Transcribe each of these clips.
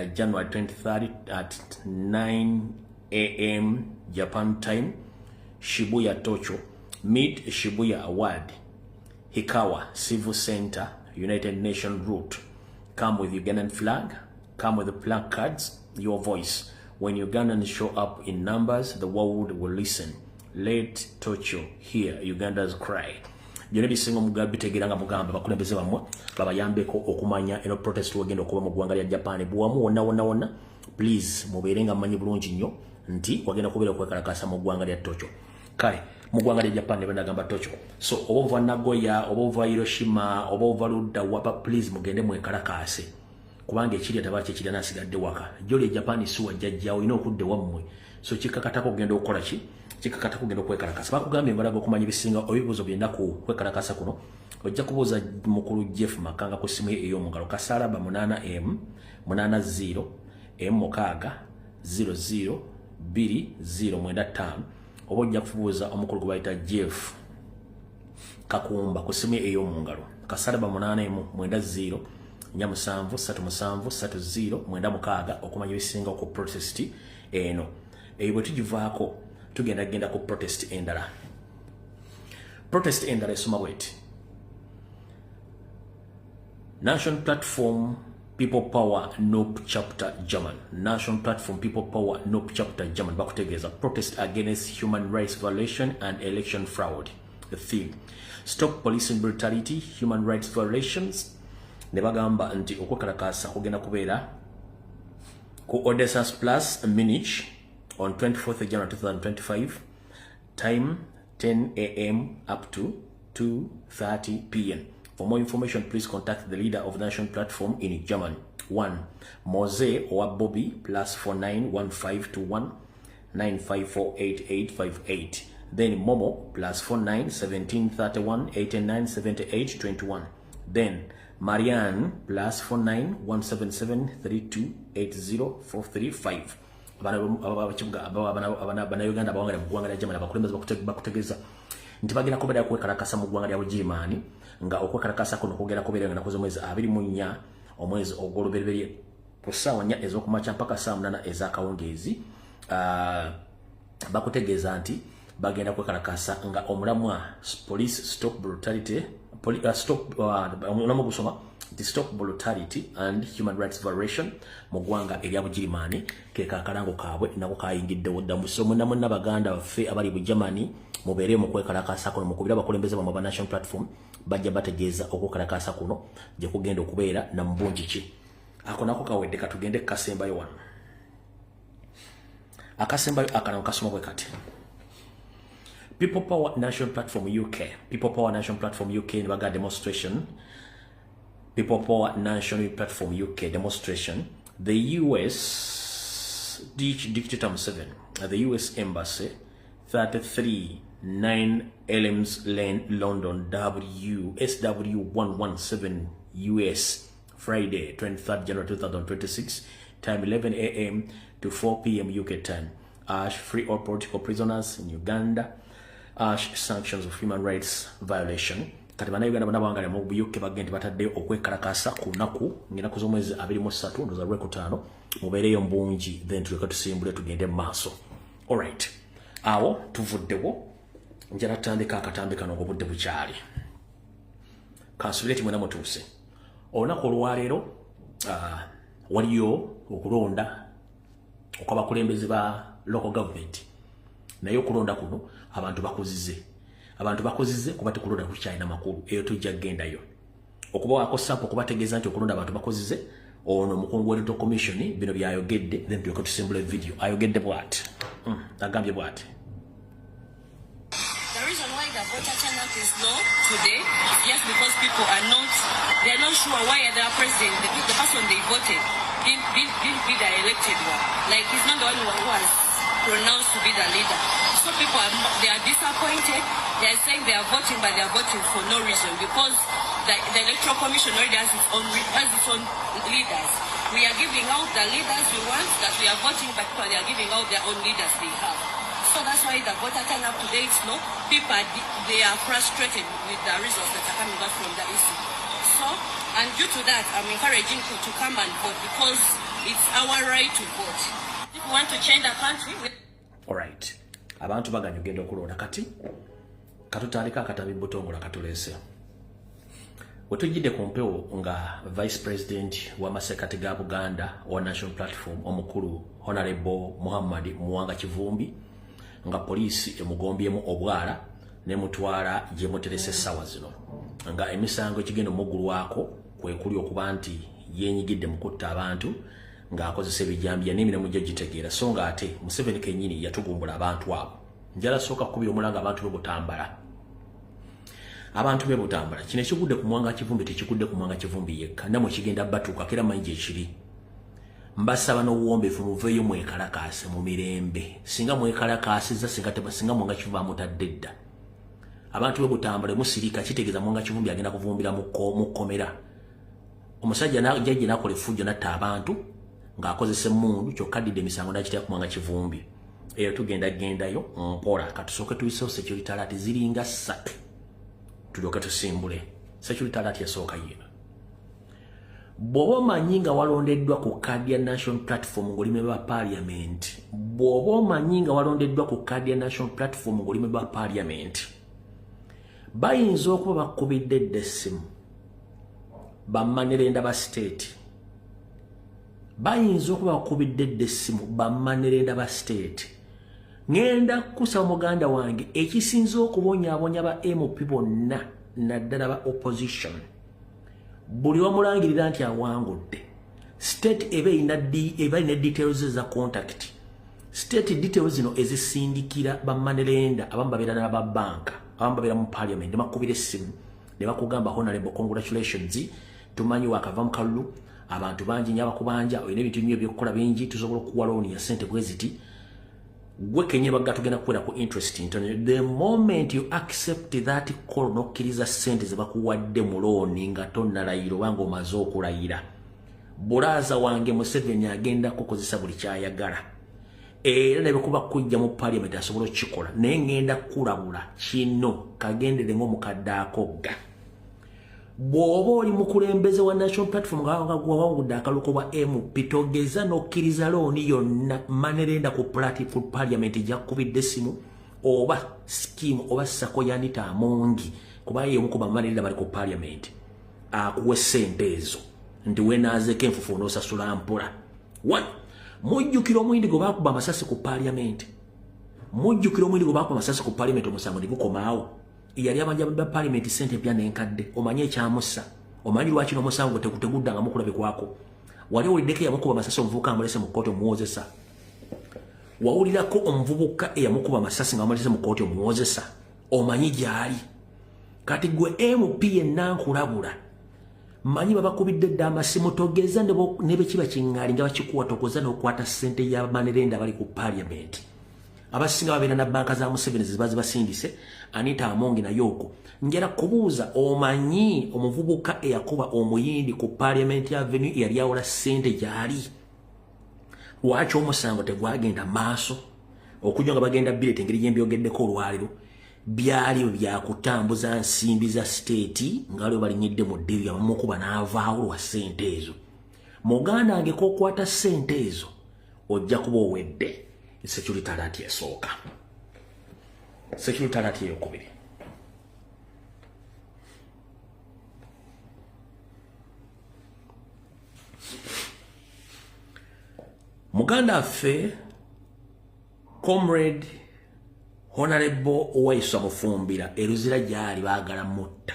January 23rd at 9 a.m. Japan time, Shibuya, Tokyo. Meet Shibuya Award, Hikawa Civil Center, United Nation route. Come with Ugandan flag, come with the placards, your voice. When Ugandans show up in numbers, the world will listen. Let Tokyo hear Uganda's cry. Byonna bisinga omugabi bitegeera nga mugamba bakulembeze bammwe babayambeko okumanya eno protest wegenda okuba mu ggwanga lya Japan buwamu wonna wonna wonna. Please, mubeere nga mmanyi bulungi nnyo nti wagenda kubeera okwekalakasa mu ggwanga lya Tokyo, kale mu ggwanga lya Japan ne banagamba Tokyo. So oba ova Nagoya, oba ova Hiroshima, oba ova ludda wapa, please mugende mwekalakase, kubanga ekirya taba kyekirya nasigadde waka. Joli e Japan si wajjajjawo, olina okudda wammwe. So kikakatako okugenda okukola ki? Kikakatako okugenda okwekalakasa. Bakugambye ngalaga okumanya ebisinga ebibuuzo byonna ku kwekalakasa kuno, ojja kubuuza mukulu Jeff Makanga ku ssimu ye ey'omungalo kasalaba 8 m 80 m 6 00 2 0 9 5, oba ojja kubuuza omukulu gwe bayita Jeff Kakumba ku ssimu ye ey'omungalo kasalaba 8 m 9 0 4 7 3 7 3 0 9 6 okumanya ebisinga ku protest eno. Eyo bwe tugivaako, tugenda genda ku protest endala. Protest endala esoma bweti: National Platform People Power NUP Chapter German. National Platform People Power NUP Chapter German bakutegeeza protest against human rights violation and election fraud. The theme, "Stop policing brutality, human rights violations." Ne bagamba nti okwekalakaasa kugenda kubeera ku Odessa's Plus, Munich, on 24th January 2025, time 10 a.m. up to 2:30 p.m. For more information, please contact the leader of the National Platform in German. 1. Mose or Bobby, +49 1521 9548858. Then Momo, +49 17 31 89 78 21. Then Marianne, +49 177 32 80 435. Bannayuganda abawangala mu ggwanga lya Germany, abakulembeze bakutegeeza nti bagenda kubeera kwekalakasa mu ggwanga lya Bugirimaani, nga okwekalakasa kuno kugenda kubeera nga naku z'omwezi 24 omwezi ogw'olubereberye ku ssaawa 4 ez'okumakya mpaka ssaawa 8 ez'akawungeezi. Bakutegeeza nti bagenda kwekalakasa nga omulamwa "Police stop brutality", stop, omulamwa gusoma nti "Stop brutality and human rights violation" mu ggwanga erya Bugirimaani. Ke kakalango kaabwe nako kayingiddewo dda. So mwenna mwenna baganda baffe abali Bugermany, mubeere mu kwekalakasa kuno, mukubire abakulembeze bamwe aba National Platform, bajja bategeeza okwekalakasa kuno gye kugenda okubeera na mu bungi ki. Ako nako kawedde, katugende kasembayo wano. Akasembayo akano kasoma bwe kati: People Power National Platform UK. People Power National Platform UK ne baga demonstration. People Power National Platform UK demonstration, the US Dictator 7 at the US Embassy, 33 9 Elms Lane, London, W SW 117 US, Friday 23rd January 2026, time 11 a.m. to 4 p.m. UK time. #Free all political prisoners in Uganda. #Sanctions of human rights violation. Kati bannayuganda bonna bawangala mu UK bagenda bataddeyo okwekalakasa ku lunaku ng'ennaku z'omwezi 23, ndoza lwekutaano. Mubeereyo mbungi, then tuleke tusimbule tugende mu maaso. Alright, awo tuvuddewo. Njala tutandika akatambi kano ng'obudde bukyali. Kansubire ti mwena mutuuse. Olunaku olwaleero waliyo okulonda okw'abakulembeze ba local government, naye okulonda kuno abantu bakuzize, abantu bakuzize kuba tekulonda kukyalina makulu. Eyo tujja kugendayo okubawaako sample okubategeeza nti okulonda abantu bakuzize. Ono omukungu wa Electoral Commission bino byayogedde, then tulyoke tusimbula video. Ayogedde bw'ati. Agambye bw'ati. The reason why the voter turnout is low today is just because people are not, they are not sure why their president, the person they voted, didn't be the elected one. Like, he's not the one who was pronounced to be the leader. So people are, they are disappointed. They are saying they are voting, but they are voting for no reason because the Electoral Commission already has its own leaders. We are giving out the leaders we want, that we are voting, but people, they are giving out their own leaders they have. So that's why the voter turnout today is low. People are, they are frustrated with the results that are coming back from the EC. So, and due to that, I'm encouraging people to come and vote because It's our right to vote. If we want to change the country... All right. Abantu baganya ogenda okulonda kati katutandika akatabi butongola katulese. Wetujjidde ku mpewo nga Vice President wa masekati ga Buganda wa National Platform omukulu Honorable Muhammad Muwanga Kivumbi nga poliisi emugombyemu obwala nemutwala gye muterese essaawa zino nga emisango ekigenda omuggulwako kwe kuli okuba nti yeenyigidde mu kutta abantu ng'akozesa ebijambiya n'emirimu gye gitegeera, so nga ate Museveni kennyini yatugumbula abantu abo. Njala sooka kukubira omulanga abantu b'e Butambala. Abantu b'e Butambala, kino ekigudde ku Muwanga Kivumbi tekigudde ku Muwanga Kivumbi yekka, nammwe kigenda batuukako era manyi gye kiri. Mbasaba n'obuwombeefu muveeyo mwekalakaase mu mirembe. Singa mwekalakaasizza, singa Muwanga Kivumbi amutadde dda. Abantu b'e Butambala musirika, kitegeeza Muwanga Kivumbi agenda kuvumbira mu kkomera. Omusajja jjajja n'akola effujjo n'atta abantu ng'akozesa emmundu, kyokka addidde emisango n'agiteeka ku Muwanga Kivumbi. Eyo tugenda gendayo mpola. Katusooke tuyisewo security alert ziringa ssatu tulyoke tusimbule. Security alert esooka yino. Bw'oba omanyi nga walondeddwa ku kaadi ya National Platform ng'oli member wa Parliament, bw'oba omanyi nga walondeddwa ku kaadi ya National Platform ng'oli member wa Parliament, bayinza okuba bakubidde dda essimu bammanerenda ba state. Bayinza okuba bakubidde dda essimu bammanerenda ba state. Ŋŋenda kukusaba muganda wange, ekisinze okubonyaabonya ba MP bonna naddala ba opposition, buli wamulangirira nti awangudde, state eba erina details za contact. State details zino ezisindikira bammanerenda, abamu babeera n'aba banka, abamu babeera mu Parliament, ne bakubira essimu ne bakugamba, "Honorable, congratulations, tumanyi wakava mu kalulu, abantu bangi nnyo abakubanja, olina ebintu nnyo ebyokukola bingi, tusobola okuwa looni ya ssente bwe ziti, gwe kenye bagga tugenda kukwera ku interest ntono." The moment you accept that call n'okkiriza ssente ze bakuwadde mu looni nga tonnalayira oba ng'omaze okulayira, bulaaza wange, Museveni agenda kukozesa buli kyayagala, era ne bekuba kujja mu Parliament asobola okukikola. Naye ŋŋenda kukulabula kino, kagendere ng'omukadde akogga. Bw'oba oli mukulembeze wa National Platform nga wawangudde akalulu bwa MP, togeza n'okkiriza looni yonna money lender ku Parliament gyakubidde essimu oba scheme oba SACCO ya Anita Among, kuba ye omu ku ba money lender bali ku Parliament, akuwa essente ezo nti weenaazeeko enfufu onoosasula mpola. One, mujjukira omuyindi gwe baakuba amasasi ku Parliament? Mujjukira omuyindi gwe baakuba amasasi ku Parliament, omusango ne gukomaawo? Yali abanja ba Parliament sente empya n'enkadde. Omanyi ekyamussa? Omanyi lwaki n'omusango teguddangamu kulabikwako? Wali owuliddeko eyamukuba amasasi omuvubuka amulese mu kkooti omuwozesa? Wawulirako omuvubuka eyamukuba amasasi nga bamulese mu kkooti omuwozesa? Omanyi gy'ali? Kati gwe MP yenna nkulabula, manyi babakubidde dda amasimu, togeza ne bwe kiba kiŋŋaali nga bakikuwa, tokoza n'okwata ssente ya money lender bali ku Parliament. Abasinga babeera na banka za Museveni ziba zibasindise, Anita Among naye okwo. Njala kubuuza, omanyi omuvubuka eyakuba omuyindi ku Parliament Avenue eyali awola ssente gy'ali? Lwaki omusango tegwagenda maaso okujja nga bagenda bireeta engeri gyembyogeddeko olwaliro? Byali byakutambuza nsimbi za state nga waliwo balinyidde mu ddiru, yabamukuba n'avaawo lwa ssente ezo. Muganda wange, kokwata ssente ezo ojja kuba owedde. Security alert esooka. Security alert eyokubiri. Muganda waffe Comrade Honorable Waiswa Mufumbira, eruzira gyali baagala mutta.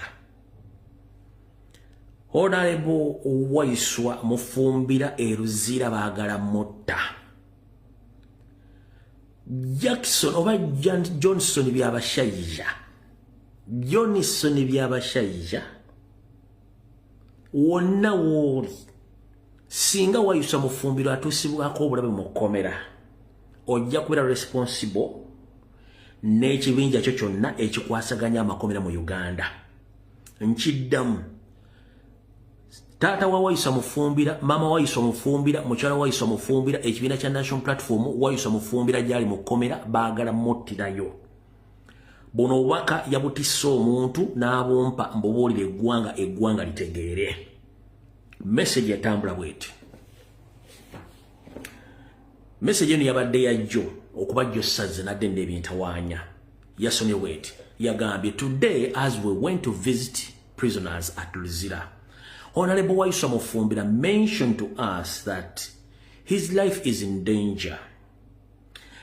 Honorable Waiswa Mufumbira eruzira baagala mutta. Jackson oba Johnson Byabashaija, Johnson Byabashaija, wonna wooli, singa Waiswa Mufumbiro atuusibwako obulabe mu kkomera, ojja kubeera responsible n'ekibinja kyo kyonna ekikwasaganya amakomera mu Uganda. Nkiddamu, taata wa Waiswa Mufumbira, maama Waiswa Mufumbira, mukyala Waiswa Mufumbira, ekibiina kya National Platform, Waiswa Mufumbira gyali mu kkomera baagala muttirayo. Buno obubaka yabutisse omuntu n'abumpa mbubuulira eggwanga, eggwanga litegeere. Message yatambula bweti. Message eno yabadde yajjo okuba jjo sazze nadde n'ebintawaanya. Yasomye bweti, yagambye, "Today as we went to visit prisoners at Luzira, Honorable Waiswa Mufumbira mentioned to us that his life is in danger."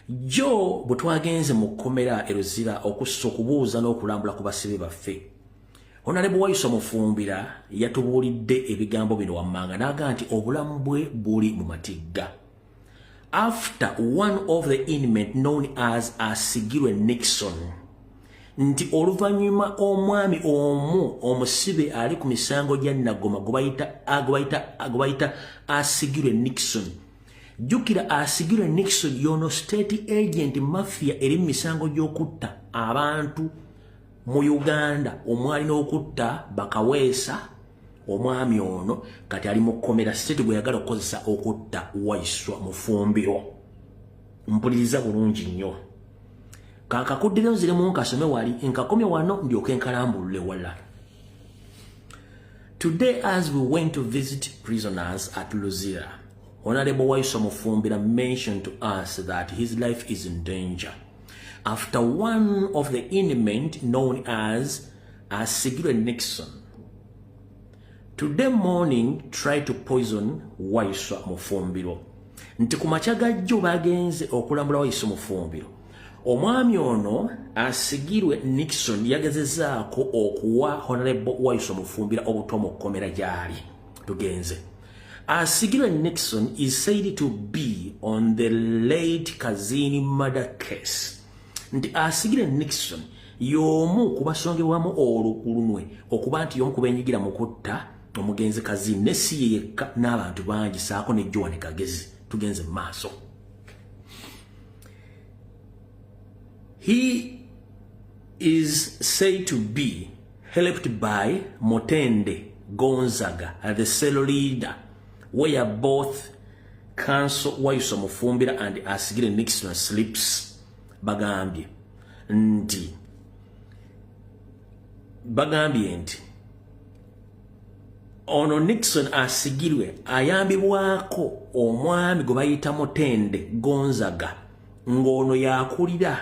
Jo bwe twagenze mu kkomera e Luzira okussa okubuuza n'okulambula ku basibe baffe, Honorable Waiswa Mufumbira yatubuulidde ebigambo bino wammanga, n'agamba nti obulamu bwe buli mu matigga, after one of the inmate known as Asigirwe Nixon, nti oluvannyuma omwami omu omusibe ali ku misango gya Nagoma gwe bayita Asigirwe Nixon. Jjukira, Asigirwe Nixon yono state agent mafia eri mu misango gy'okutta abantu mu Uganda, omwali n'okutta Bakaweesa. Omwami ono kati ali mu kkomera, state gwe yagala okukozesa okutta Waiswa Mufumbiro. Mpuliriza bulungi nnyo, kankakuddireyo nziremu nkasome wali nkakomye wano, ndyoke nkalambulule wala. "Today as we went to visit prisoners at Luzira, Honorable Waiswa Mufumbira mentioned to us that his life is in danger after one of the inmate known as Asigirwe Nixon today morning tried to poison Waiswa Mufumbiro." Nti ku makya gajjo bagenze okulambula Waiswa Mufumbiro, omwami ono Asigirwe Nixon yagezezaako okuwa Honorable Waiswa Mufumbiro obutwa mu kkomera gy'ali. Tugenze. Asigirwe Nixon is said to be on the late Kazini murder case. Nti Asigirwe Nixon y'omu ku basongebwamu olukulunwe okuba nti y'omu ku benyigira mu kutta omugenzi Kazini, ne si ye yekka, n'abantu bangi, saako ne Joan Kagezi. Tugenze mu maaso. "He is said to be helped by Motende Gonzaga, the cell leader, where both Counsel Waiswa Mufumbira and Asigire Nixon sleeps." Bagambye nti ono Nixon Asigirwe ayambibwako omwami gwe bayita Mutende Gonzaga, ng'ono yakulira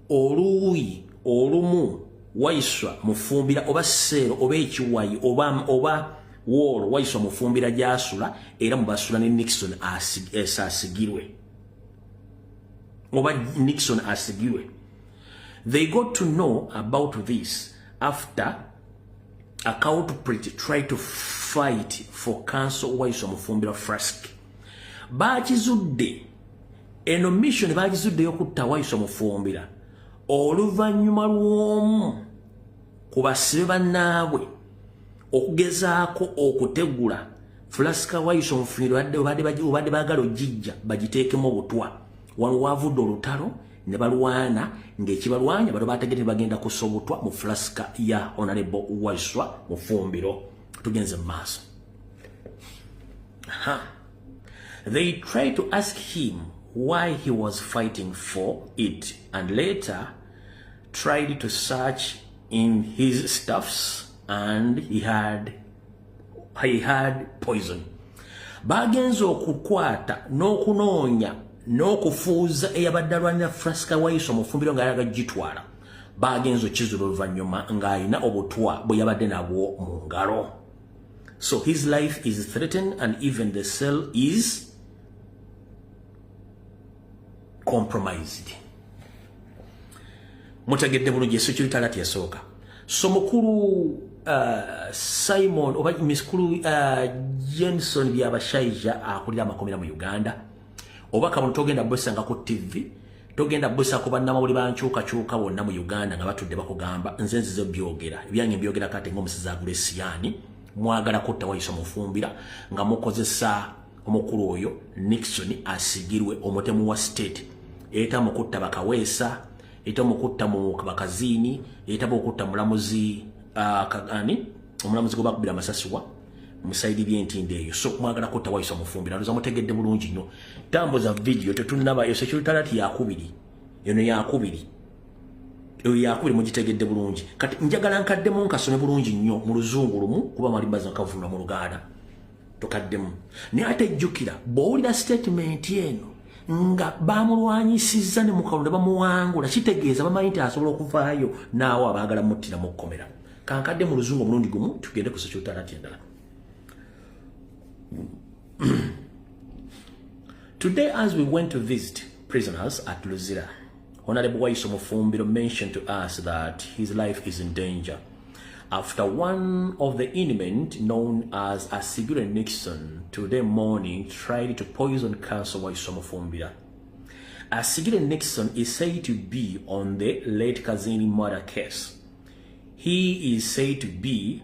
oluuyi olumu Waiswa Mufumbira oba seero oba ekiwayi oba woolo Waiswa Mufumbira gyasula, era mubasula ne Nixon Asigirwe oba Nixon Asigirwe. "They got to know about this after a culprit tried to fight for Counsel Waiswa Mufumbira flask." Bakizudde eno mission, bakizudde ey'okutta Waiswa Mufumbira oluvannyuma lw'omu ku basibe bannaabwe okugezaako okutegula fulasika Waiswa Mufumbira obadde baagala ogijja bagiteekemu obutwa. Wano wavudde olutalo ne balwana, ng'ekibalwanya bano bategete bagenda kussa obutwa mu fulasika ya Honorable Waiswa Mufumbiro. Tugenze mu maaso. "They tried to ask him why he was fighting for it and later tried to search in his stuffs and he had poison." Bagenze okukwata n'okunoonya n'okufuuza eyabadde alwanira flasika Waiswa Mufumbiro nga ayaga gitwala. Bagenze okizula oluvannyuma ng'alina obutwa bwe yabadde nabwo mu ngalo. "So his life is threatened and even the cell is compromised." Mutegedde bulungi security alert yasooka. So mukulu Simon oba mukulu Jenson Byabashaija akulira amakomera mu Uganda, oba kabono togenda bwesanga ku TV, togenda bwesa ku bannamawuli bankyukakyuka bonna mu Uganda nga batudde bakugamba nze nzize byogera ebyange, mbyogera kati ng'omusizi agula esiyaani. Mwagala kutta Waiswa Mufumbira nga mukozesa omukulu oyo Nixon Asigirwe, omutemu wa state, eyeta mukutta Bakaweesa, eyeta mukutta mu Bakaziini, eyeta okutta mulamuzi ani omulamuzi gwe bakubira amasasi wa musaidi by'entinde eyo. So mwagala kutta Waiswa Mufumbira. Ndoza mutegedde bulungi nnyo. Tambuza video, tetunnaba. Eyo security alert yakubiri, eno yakubiri, eyo yakubiri, mugitegedde bulungi. Kati njagala nkaddemu nkasome bulungi nnyo mu Luzungu lumu, kuba malimbaza nkavunula mu Luganda. Tokaddemu, naye ate jjukira bw'owulira statement eno. Nga bamulwanyisizza ne mukalonda bamuwangula, kitegeeza bamanyi nti asobola okuvaayo naawo abaagala muttira mu kkomera. Kankadde mu Luzungu omulundi gumu, tugende ku security alert endala. Today, as we went to visit prisoners at Luzira, Honorable Waiswa Mufumbiro mentioned to us that his life is in danger after one of the inmates known as Asigure Nixon today morning tried to poison Counsel Waiswa Mufumbiro. Asigure Nixon is said to be on the late Kazini murder case. He is said to be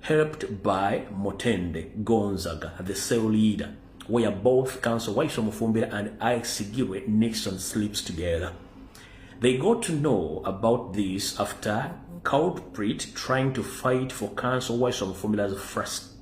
helped by Motende Gonzaga, the cell leader, where both Counsel Waiswa Mufumbiro and Asigure Nixon sleeps together. They got to know about this after culprit trying to fight for Counsel Waiswa Mufumbiro's first.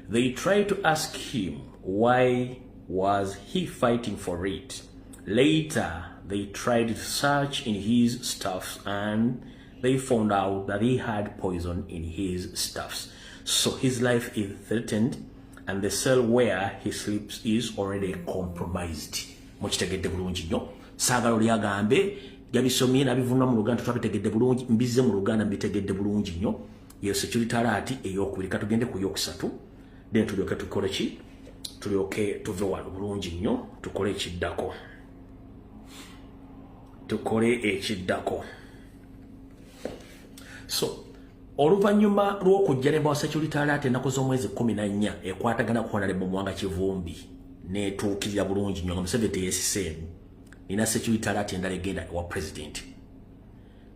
They tried to ask him why was he fighting for it. Later, they tried to search in his stuffs and they found out that he had poison in his stuffs. So his life is threatened and the cell where he sleeps is already compromised. Mukitegedde bulungi nnyo. Saagala oli agambe yabisomye n'abivunula mu Luganda. Twabitegedde bulungi, mbizze mu Luganda, mbitegedde bulungi nnyo. Yeyo security alert eyokubiri. Katugende ku yokusatu, then tulyoke tukole ki? Tulyoke tuve wano bulungi nnyo, tukole ekiddako, tukole ekiddako. So oluvannyuma lw'okujja ne bawa security alert ennaku z'omwezi 14 ekwatagana ku Honorable Muwanga Kivumbi, neetuukirira bulungi nnyo nga Museveni teyeesiseemu, nina security alert endala egenda ewa president.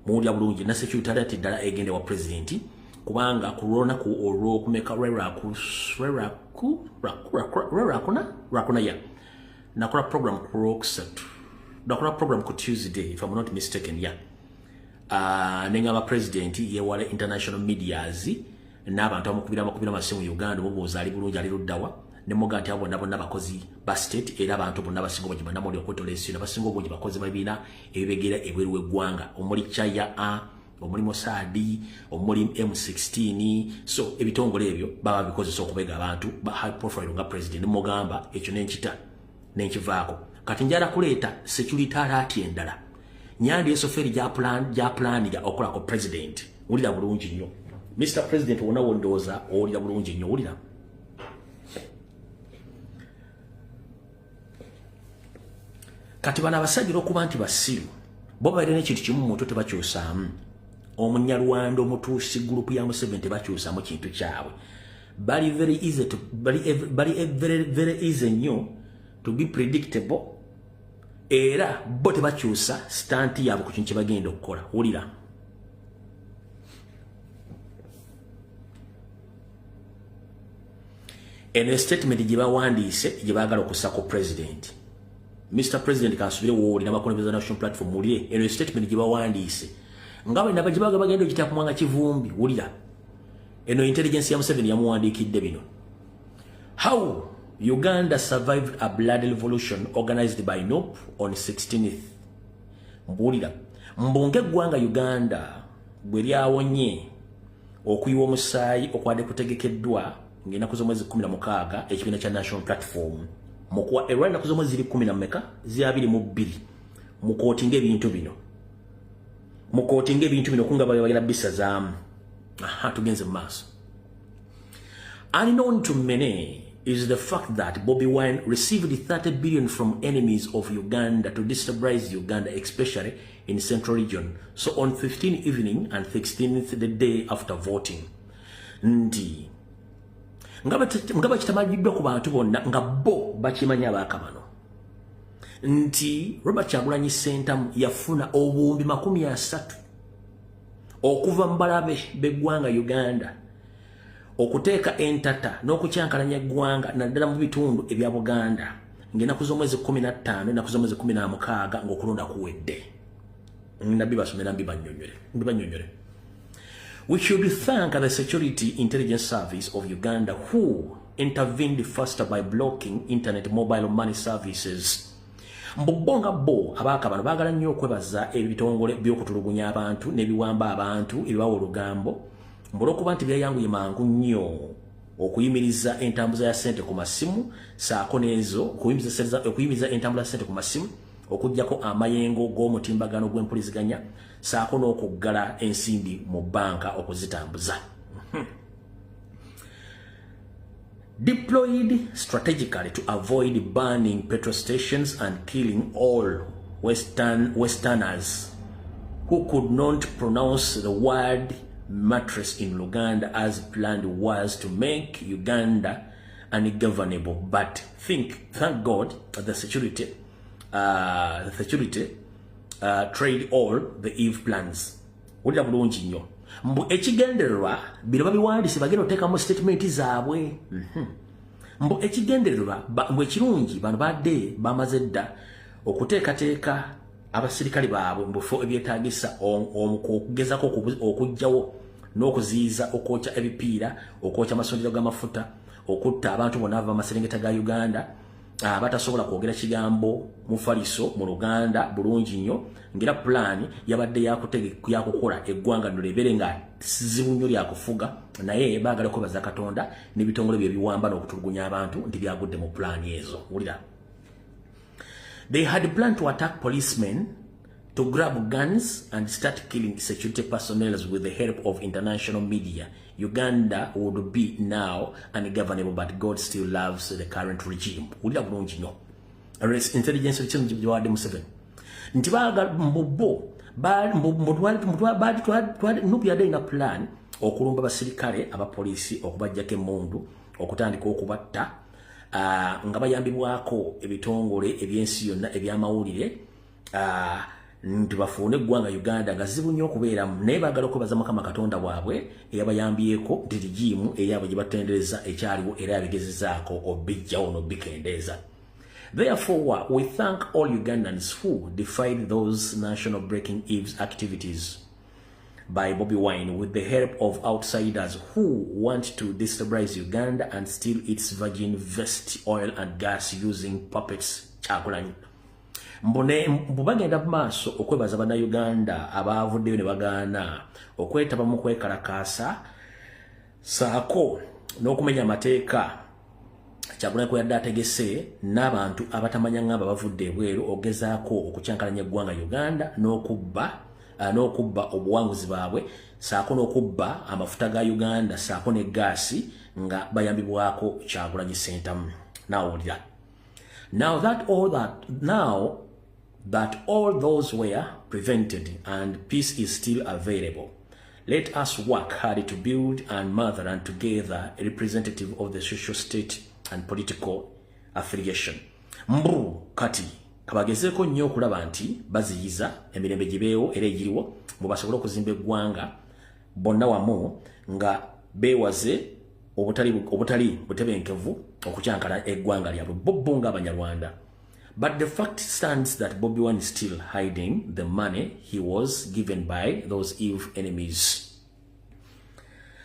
Muwulira bulungi? Nina security alert endala egenda ewa president, kubanga ku lwolunaku olwokumeka, lwakuna ya nakola program ku Lwokusatu, nakola program ku Tuesday, if I'm not mistaken, ya nengamba president yewala international medias n'abantu abamukubira amakubira amasimu Uganda, omubuuza ali bulungi, ali luddawa, nemuga nti abo bonna bonna bakozi ba state, era abantu bonna basinga obungi bannamawulire okwetola ensi yonna, basinga obungi bakozi babiina ebibegera ebweru w'eggwanga, omuli Chaya a omuli Mossad, omuli M16. So ebitongole ebyo baba bikozesa okubega abantu ba high profile nga president. Nemugamba ekyo nenkita nenkivaako. Kati njala kuleeta security alert endala Nyandi Esoferi gyaplanira okukolako president. Wulira bulungi nnyo, Mr President, wonna wondowooza owulira bulungi nnyo, wulira. Kati bano abasajja olwokuba nti basiru, bo babeere n'ekintu kimu mu mutwe, tebakyusaamu. Omunyarwanda omutuusi, group ya Museveni, tebakyusaamu kintu kyabwe. Bali very easy to, bali very, very easy nnyo to be predictable, era bo tebakyusa stunt yaabwe ku kintu kye bagenda okukola. Wulira. Eno statement gye bawandiise gye baagala okussa ku president. Mr President, kansubire wooli n'abakulembeze National Platform, muwulire eno statement gye bawandiise nga bwe naba gye bagenda okuyita ku Mwanga Kivumbi. Wulira eno intelligence ya Museveni yamuwandiikidde bino: "How Uganda survived a blood revolution organized by NUP on 16th." Mbuulira mbunga eggwanga Uganda bwe lyawonye okuyiwa omusaayi okwadde kutegekeddwa ng'ennaku z'omwezi 16 ekibiina kya National Platform mukuwa era ennaku z'omwezi ziri kumi na mmeka? Ziri 22. Mukootinga ebintu bino, mukootinga ebintu bino kunga bagenda bisazaamu. Aha, tugenze mu maaso. "Unknown to many is the fact that Bobi Wine received 30 billion from enemies of Uganda to destabilize Uganda, especially in Central Region. So on 15 evening and 16th, the day after voting." Nti nga bakitamanyiddwa ku bantu bonna, nga bo bakimanyi abaakabano, nti Robert Kyagulanyi Ssentamu yafuna obuwumbi 30 okuva mu balabe b'eggwanga Uganda okuteeka entata n'okukyankalanya eggwanga, naddala mu bitundu ebya Buganda, ng'ennaku z'omwezi 15, ennaku z'omwezi 16 ng'okulonda kuwedde. Nabbi basomera mbibannyonnyole. "We should thank the Security Intelligence Service of Uganda who intervened faster by blocking internet mobile money services." Mbu nga bo abaaka bano baagala nnyo okwebaza ebitongole by'okutulugunya abantu n'ebiwamba abantu ebibawa olugambo, mbu olw'okuba nti byayanguye mangu nnyo. Okuyimiriza entambuza ya ssente ku masimu, saako n'ezo okuyimiriza entambula ya ssente ku masimu, okuggyako amayengo g'omutimbagano gw'empuliziganya, saako n'okuggala ensimbi mu banka okuzitambuza. Deployed strategically to avoid burning petrol stations and killing all Westerners who could not pronounce the word mattress in Luganda, as planned was to make Uganda ungovernable. But thank God the security trade all the evil plans. Wulira bulungi nnyo. Mbu ekigendererwa, bino babiwandiise, bagenda oteekamu statement zaabwe. Mbu ekigendererwa, mbu ekirungi bano badde bamaze dda okuteekateeka abasirikale baabwe mu bifo ebyetaagisa okugezako okuggyawo n'okuziyiza okwokya ebipiira, okwokya amasundiro g'amafuta, okutta abantu bonna ava amaserengeta ga Uganda batasobola kwogera kigambo mufaliso mu Luganda bulungi nnyo, ngera pulaani yabadde yakukola eggwanga lino libeere nga sizibu nnyo lyakufuga. Naye baagala okwebaza Katonda n'ebitongole bye biwamba n'okutulugunya abantu nti byagudde mu pulaani ezo. Wulira. They had planned to attack policemen, to grab guns and start killing security personnel with the help of international media. Uganda would be now ungovernable, but God still loves the current regime. Wulira bulungi nnyo. Intelligence gyebawadde Museveni nti baagala mbu NUP yadde erina plan okulumba basirikale abapoliisi, okubajjako emmundu, okutandika okubatta nga bayambibwako ebitongole ebyensi yonna ebyamawulire, nti bafuune eggwanga Uganda nga zibu nnyo okubeeramu. Naye baagala okwebaza Mukama Katonda bwabwe eyabayambyeko nti regime eyaabwe gye batendereza ekyaliwo, era yabigezezaako obijjawo n'obikendeeza. Therefore, we thank all Ugandans who defied those national breaking evil activities by Bobi Wine with the help of outsiders who want to destabilize Uganda and steal its virgin vest oil and gas using puppets Kyagulanyi. Mbone mbu bagenda mu maaso okwebaza Bannayuganda abaavuddeyo ne bagaana okwetaba mu kwekalakaasa saako n'okumenya amateeka Kyagulanyi kwe yadde ategese n'abantu abatamanya ngamba bavudde ebweru ogezaako okukyankalanya eggwanga Uganda n'okubba obuwanguzi baabwe, saako n'okubba amafuta ga Uganda saako ne gaasi nga bayambibwako Kyagulanyi Ssentamu. Naawulira. Now that all those were prevented and peace is still available, let us work hard to build and motherland together, a representative of the social state and political affiliation. Mbu kati kabagezeeko nnyo okulaba nti baziyiza emirembe gibeewo era egiriwo, mbu basobole okuzimba eggwanga bonna wamu nga beewaze obutali butebenkevu okukyankala eggwanga lyabwe bo bo ng'Abanyarwanda. But the fact stands that Bobi Wine is still hiding the money he was given by those evil enemies.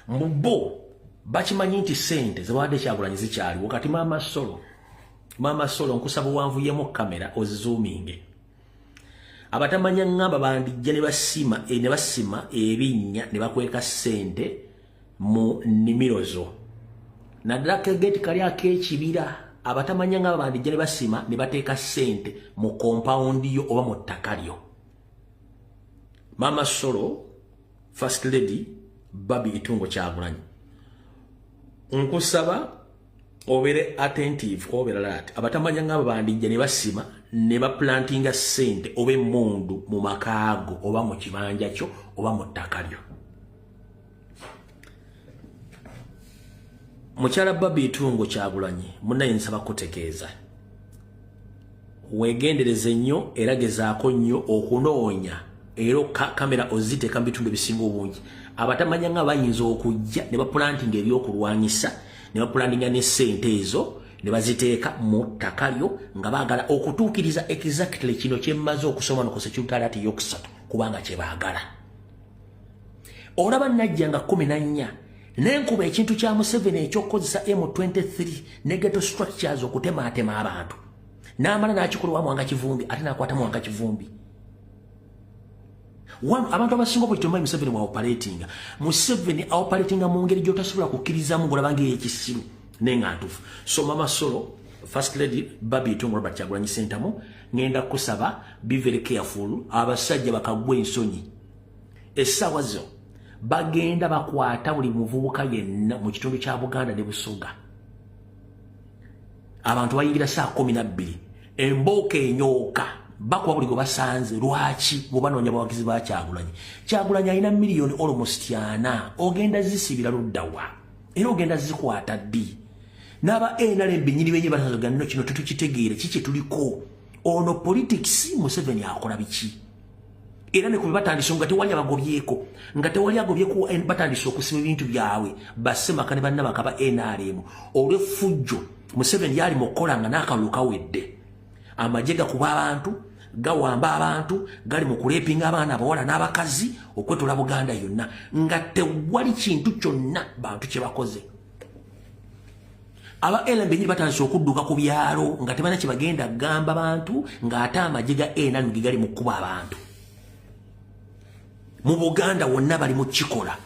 Mbu bo bakimanyi nti ssente zebawadde Kyagulanyi zikyaliwo. Kati Maama Solo, Maama Solo, nkusaba owanvuyemu kamera ozizoominge. Abatamanya ŋŋamba bandijja ne basima ebinnya ne bakweka ssente mu nnimiro zo, naddala kageti kali ak'ekibira. Abatamanya nga bandijja ne basima ne bateeka ssente mu compound yo oba mu ttaka lyo. Maama Solo, First Lady Barbie Itungo Kyagulanyi, nkusaba obeere attentive obeera alert. Abatamanya nga bandijja ne basima ne baplantinga ssente oba emmundu mu makaago oba mu kibanja kyo oba mu ttaka lyo. Mukyala Barbie Itungo Kyagulanyi, munnaye, nsaba kutegeeza weegendereze nnyo era gezaako nnyo okunoonya era kamera oziteeka mu bitundu ebisinga obungi. Abatamanya nga bayinza okujja ne baplantinga ebyokulwanyisa ne baplantinga ne ssente ezo ne baziteeka mu ttaka lyo nga baagala okutuukiriza exactly kino kye mmaze okusoma no ku security alert eyokusatu, kubanga kye baagala. Olaba najja nga 14 nenkuba ekintu kya Museveni ekyokukozesa M23 ne ghetto structures okutemaatema abantu, n'amala n'akikola wa Mwanga Kivumbi, ate n'akwata Mwanga Kivumbi. Abantu abasinga obwekitomayi Museveni wa operatinga, Museveni operatinga mu ngeri gy'otasobola kukkirizamu, ng'olaba ng'eyekisiru, naye nga ntuufu. So Mama Solo, First Lady Barbie Itungo Robert Kyagulanyi Ssentamu, ngenda kusaba, be very careful. Abasajja bakagwa ensonyi essaawa zo bagenda bakwata buli muvubuka yenna mu kitundu kya Buganda ne Busoga. Abantu bayingira saa 12, embooka enyooka, bakuba buli gwe basanze. Lwaki? Mubanoonya bawagizi ba Kyagulanyi. Kyagulanyi alina miliyoni almost 40. Ogenda zisibira luddawa era ogenda zikwata ddi? N'aba NRM bennyini benye batazoga nno kino tetukitegeere kiki tuliko. Ono politics Museveni akola biki? Era ne kubi batandise nga tewali abagobyeko, nga tewali agobyeko, batandise okusiba ebintu byabwe bassemaka ne bannabaka ba NRM olw'effujjo Museveni yali mu kukola nga n'akalulu kawedde. Amagye gakuba abantu, gawamba abantu, gali mu kulepinga abaana abawala n'abakazi okwetola Buganda yonna nga tewali kintu kyonna bantu kye bakoze. Aba NRM bennyini batandise okudduka ku byalo nga tebalina kye bagenda gamba bantu, ng'ate amagye ga NRM ge gali mu kkuba abantu mu Buganda wonna, bali mu kikola.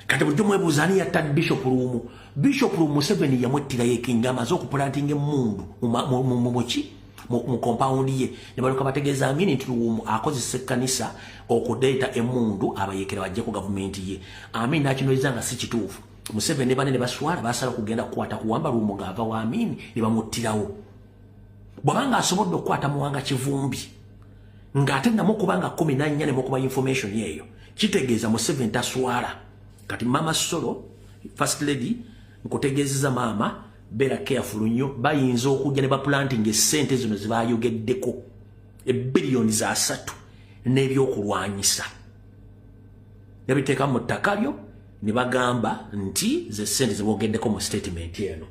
Kati bulijjo mwebuuza ani yatta Bishop Luwumu. Bishop Luwumu Museveni yamwettirayo ekinga amaze okupulantinga emmundu muki mu compound ye, ne balyoka bategeeza Amini nti Luwumu akozesa ekkanisa okudeeta emmundu abayeekera bajje ku gavumenti ye. Amini n'akinoyeza nga si kituufu. Museveni ne banne ne baswala, basala okugenda kukwata kuwamba Luwumu ng'ava wa Amini ne bamuttirawo. Bw'abanga asobodde okukwata Muwanga Kivumbi ng'ate namukuba nga 14 ne mukuba information eyo, kitegeeza Museveni taswala. Kati Mama Solo, First Lady, nkutegeezeza maama, beera careful nnyo. Bayinza okujja ne baplanting essente zino zebayogeddeko, ebiliyoni za 3, n'ebyokulwanyisa nebiteeka mu ttaka lyo ne bagamba nti ze ssente zebogeddeko mu statement eno.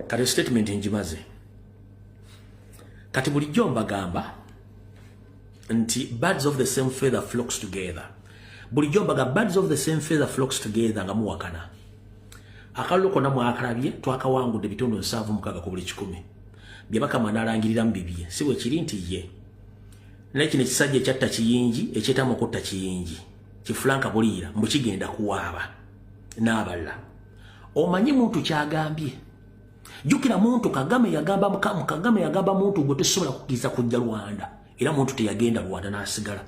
Kati statement ngimaze. Kati bulijjo mbagamba nti birds of the same feather flocks together. Bulijjo mbaga birds of the same feather flocks together. Nga muwakana, akalulu konna mwakalabye, twakawangudde 76% ku buli 100. Byabakama n'alangirira mu bibye, si bwe kiri nti ye? Naye kino ekisajja ekyatta Kiyingi, ekyetamu okutta Kiyingi, kifulanka buliira mbu kigenda kuwaaba n'abalala. Omanyi Muntu kyagambye? Jjukira Muntu, Kagame yagamba, Kagame yagamba Muntu, gwe tosobola kukkiriza kujja Rwanda, era Muntu teyagenda Rwanda n'asigala.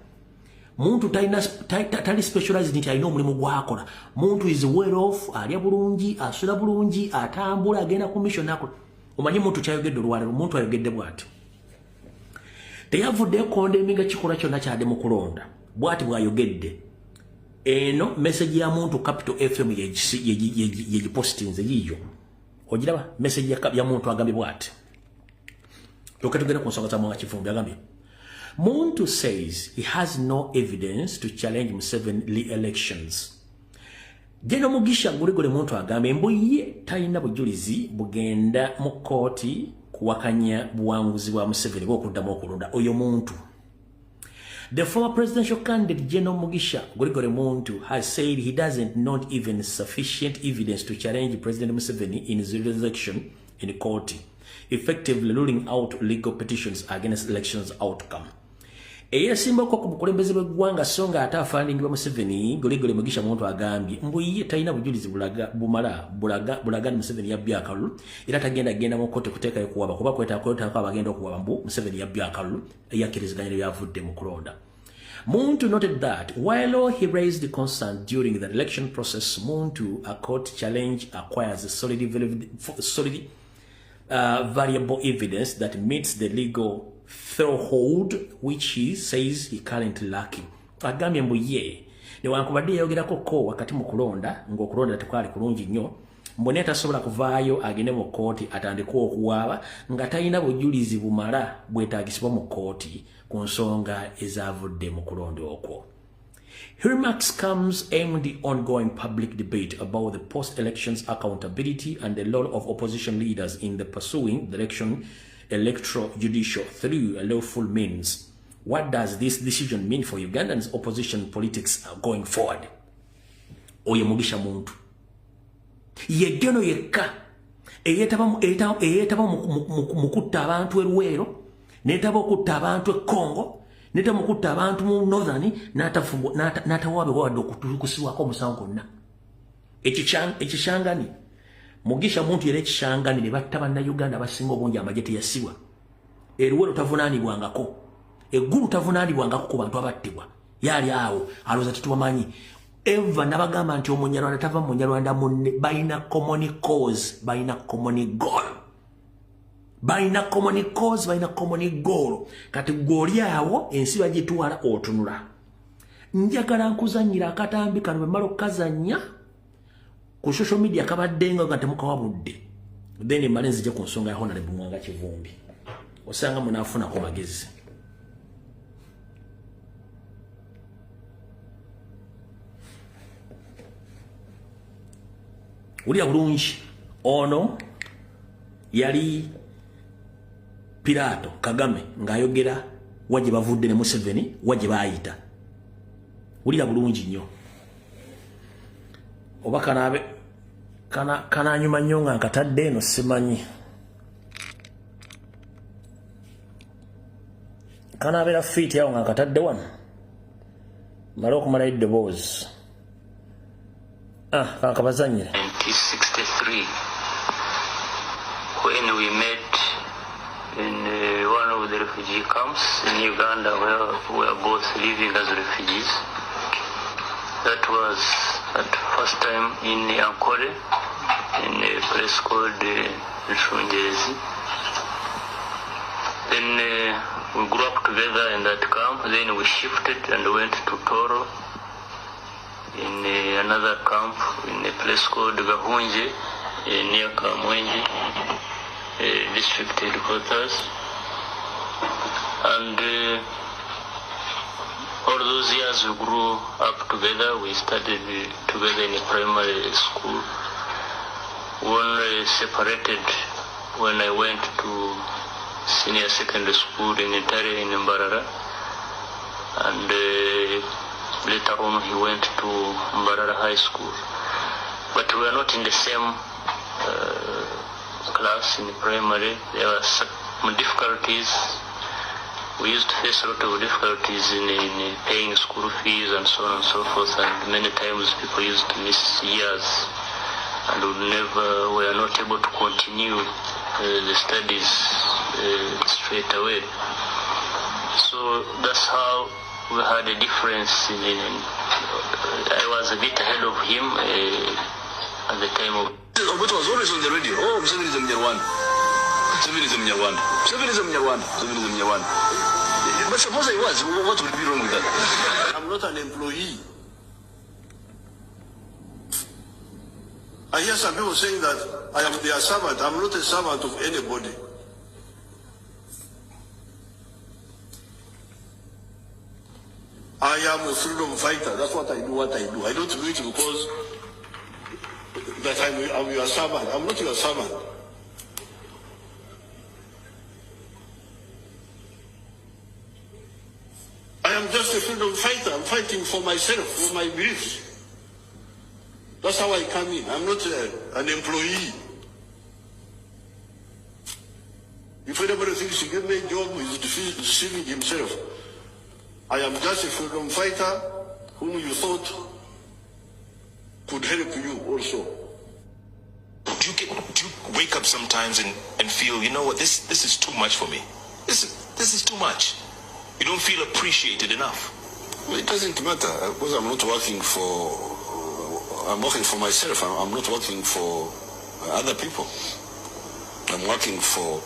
Muntu tali specialized nti alina omulimu gwakola. Muntu is well off, alya bulungi, asula bulungi, atambula, agenda ku mission akola. Omanyi Muntu kyayogedde olwaleero? Muntu ayogedde bw'ati, teyavuddeyo condemninga kikolwa kyonna kyadde mu kulonda. Bw'ati bw'ayogedde. Eno message ya Muntu, Capital FM yegipostinze, yiyo ogiraba, message ya Muntu. Agambye bw'ati, toke tugende ku nsonga za Muwanga Kivumbi. Agambye, Muntu says he has no evidence to challenge Museveni re-elections. General Mugisha Gregory Muntu agambye mbu ye talina bujulizi bugenda mu kkooti kuwakanya buwanguzi bwa Museveni bw'okuddamu okulonda. Oyo Muntu. The former presidential candidate General Mugisha Gregory Muntu has said he doesn't not even sufficient evidence to challenge President Museveni in his re-election in court, effectively ruling out legal petitions against elections outcome. Eyesimbako ku bukulembeze bw'eggwanga so nga ate afaaningibwa Museveni, Gregory Mugisha Muntu agambye mbu ye talina bujulizi bulaga bumala bulaga ni Museveni yabbye akalulu, era tagenda genda mu kkooti kuteekayo kuwaba kuba kwetaako abagenda okuwaba mbu Museveni yabbye akalulu, eyakkiriziganya byavudde mu kulonda. Muntu noted that while he raised concern during the election process, Muntu a court challenge acquires a solid variable evidence that meets the legal threshold, which he says he currently lacking. Agambye mbu ye newankubadde yayogerako ko wakati mu kulonda ng'okulonda tekwali kulungi nnyo, mbu naye tasobola kuvaayo agende mu kkooti atandike okuwaaba nga talina bujulizi bumala bwetaagisibwa mu kkooti ku nsonga ezavudde mu kulonda okwo. His remarks comes amid the ongoing public debate about the post-elections accountability and the role of opposition leaders in the pursuing the election electoral judicial through a lawful means. What does this decision mean for Ugandans opposition politics going forward? Oyo Mugisha Muntu. Ye geno yekka Eyeetaba mu kutta abantu e Luweero, neetaba okutta abantu e Congo, neetaba mu kutta abantu mu Northern, n'atawaabwe wadde okukusibwako omusango gwonna. Ekishangani Mugisha Muntu era ekishangani ne batta Bannayuganda abasinga obungi, amagye teyasibwa. E Luweero tavunaanibwangako, eggulu tavunaanibwangako ku bantu abattibwa. Yali awo alowooza tetubamanyi. Eva nabagamba nti Omunyarwanda tava Munyarwanda munne. Balina common cause, balina common goal, balina common cause, balina common goal. Kati gw'oli awo ensi bagitwala otunula. Njagala nkuzanyira akatambi kano. Bwe mmala okukazannya ku social media, kabadde nga temukawabudde, then mmale nzije ku nsonga ya Honorable Muwanga Kivumbi, osanga munaafunako magezi. Wulira bulungi, ono yali Pirato Kagame ng'ayogera wa gye bavudde ne Museveni, wa gye baayita. Wulira bulungi nnyo, oba kanaabe kananyuma nnyo nga nkatadde eno, simanyi kanaabeera fiiti awo nga nkatadde wano, male okumalayo eddoboozi. Ah, kankabazanyire. 1963, when we met in one of the refugee camps in Uganda, where we were both living as refugees. That was at first time in Ankole, in a place called Nshunjezi. Then we grew up together in that camp. Then we shifted and went to Toro, in another camp in a place called Gahunje, near Kamwenje, district headquarters. And all those years we grew up together. We studied together in primary school. We only separated when I went to senior secondary school in Ntare in Mbarara. And later on he went to Mbarara High School. But we were not in the same class in primary. There were some difficulties. We used to face a lot of difficulties in paying school fees and so on and so forth. And many times people used to miss years and would never, were not able to continue the studies straight away. So that's how we had a difference. I was a bit ahead of him at the time of Obote was always on the radio. "Oh, Museveni is a Munyarwanda. Museveni is a Munyarwanda. Museveni is a Munyarwanda. Museveni is a Munyarwanda." But suppose I was, what would be wrong with that? I'm not an employee. I hear some people saying that I am their servant. I'm not a servant of anybody. I am a freedom fighter. That's what I do, what I do. I don't do it because that I'm your servant. I'm not your servant. I am just a freedom fighter. I'm fighting for myself, for my beliefs. That's how I come in. I'm not an employee. If anybody thinks he give me a job, he's deceiving himself. I am just a freedom fighter whom you thought could help you also. Do you wake up sometimes and feel, you know what, this is too much for me? This is too much. You don't feel appreciated enough. Well, it doesn't matter because I'm not working for. I'm working for myself. I'm not working for other people. I'm working for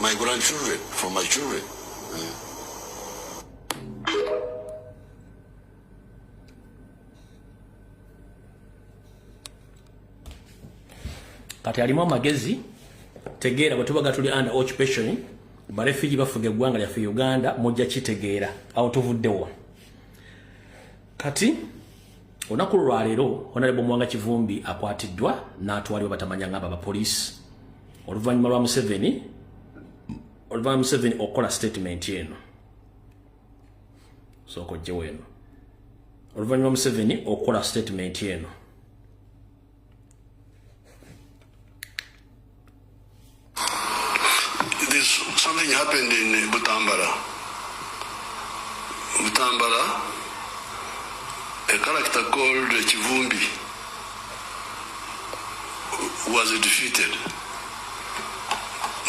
my grandchildren, for my children. Kati alimu amagezi, tegeera bwe tubaga tuli under occupation, barefugee bafuga eggwanga lyaffe Uganda, mujja kitegeera awo tuvuddewo. Kati olunaku lwaleero Honorable Muwanga Kivumbi akwatiddwa n'atwalibwa batamanya ngamba abapoliisi oluvannyuma lwa Museveni, oluvannyuma Museveni okukola statement eno. Sooka ojjewo eno. Oluvannyuma Museveni okukola statement eno. is something happened in Butambala. Butambala, a character called Kivumbi was defeated.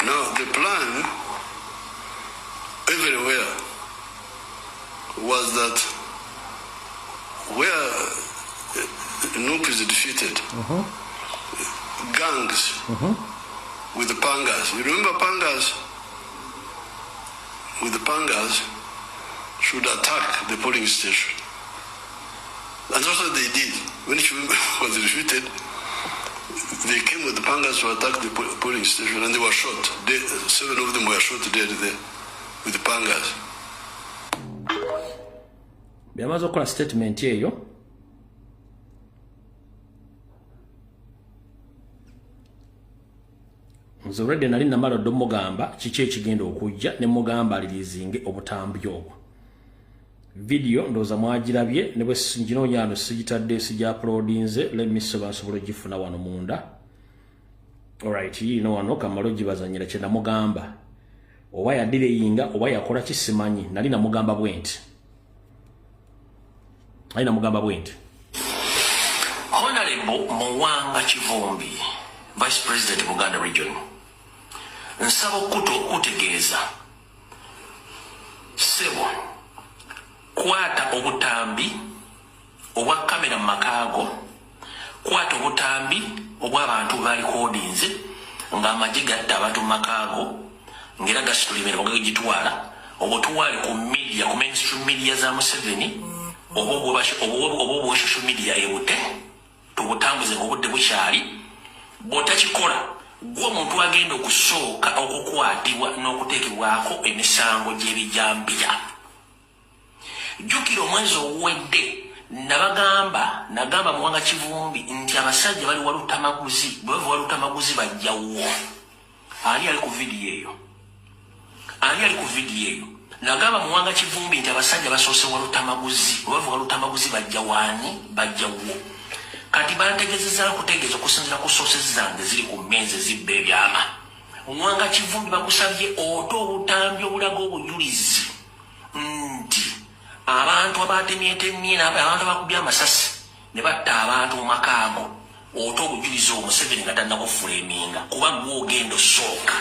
Now, the plan everywhere was that where NUP is defeated, gangs with the pangas. You remember pangas? With the pangas should attack the polling station. And that's what they did. When Kivumbi was defeated, they came with the pangas to attack the polling station, and they were shot. 7 of them were shot dead there with the pangas. Byamaze okukola statement eyo, nze already nali namala ddo mugamba kiki ekigenda okujja ne mugamba alirizinge obutambi obwo. Video ndowooza mwagirabye ne bwe nginoonya wano sigitadde, sijja uploadinze. Let me see basobola ogifuna wano munda. Alright, yiino wano kamala ogibazanyira kye namugamba. Oba yadireyinga oba yakola ki simanyi, nali namugamba bwe nti. Nali namugamba bwe nti. Honorable Muwanga Kivumbi, Vice President Buganda Region, nsaba okutegeeza ssebo, kwata obutambi obwa kamera mu makaago, kwata obutambi obw'abantu balikodinze ng'amagye gatta abantu mu makaago ng'era gasitula emirimu gagitwala, obutwale ku media, ku mainstream media za Museveni oba obwa social media ebute, tubutambuze ng'obudde bukyali. Bw'otakikola gwe omuntu agenda okusooka okukwatibwa n'okuteekebwako emisango gy'ebijambiya. Jjukira omwezi oguwedde nabagamba, nagamba Muwanga Kivumbi nti abasajja bali Walutamaguzi, bwe bava Walutamaguzi bajjawo. Ani ali ku vidiyo eyo? Ani ali ku vidiyo eyo? Nagamba Muwanga Kivumbi nti abasajja basoose Walutamaguzi, bwe bava Walutamaguzi bajja waani? Bajjawo. Kati bantegezezza nkutegeeza okusinziira ku sources zange ziri ku mmeeza ezibba ebyama. Muwanga Kivumbi bakusabye ote obutambi obulaga obujulizi nti abantu abatemyetemye n'abantu abakubye amasasi ne batta abantu mu maka ago, ote obujulizi obwo Museveni nga tannakufuleminga, kuba ggwe ogenda osooka.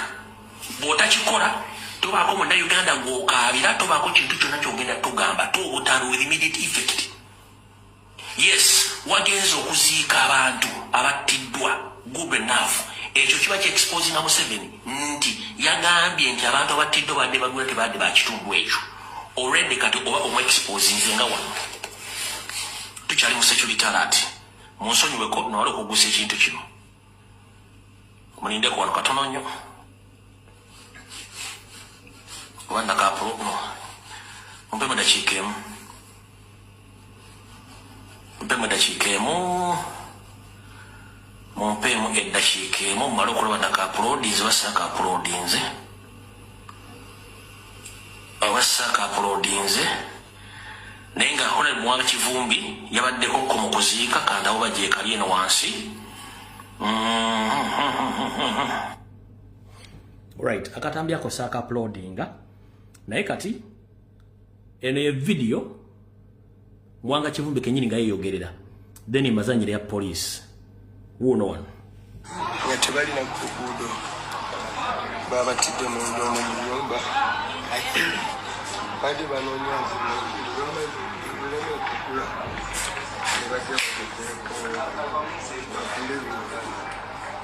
Bw'otakikola tobaako munnayuganda gw'okaabira, tobaako kintu kyonna ky'ogenda tugamba, to obutambi with immediate effect. Yes, wagenze okuziika abantu abattiddwa, good enough. Ekyo kiba kyexposinga Museveni nti yagambye nti abantu abattiddwa badde bagula tebadde ba kitundu ekyo. Already kati oba omwexposinze nga wano. Tukyali mu security alert. Munsonyiweko nawala okugusa ekintu kino. Mulindeko wano katono nnyo. Oba ndakapulo no. Mumpemu eddakiika emu. Mumpemu eddakiika emu. Mumpeemu eddakiika emu mumale okulaba nakauploadinze oba saakauploadinze. Oba saakauploadinze. Naye nga Honorable Muwanga Kivumbi yabaddeko ko mu kuziika, kandawo bagyekali eno wansi. Right, akatambi ako saakauploadinga. Naye kati eno ye video Muwanga Kivumbi kennyini nga yeeyogerera. Then mazanyire ya police. Wuuno wano. Nga tebalina ku luguudo, babatidde mu ndomo mu nnyumba. Badde banoonya buleme okugula ne bajja bagezeeko bagule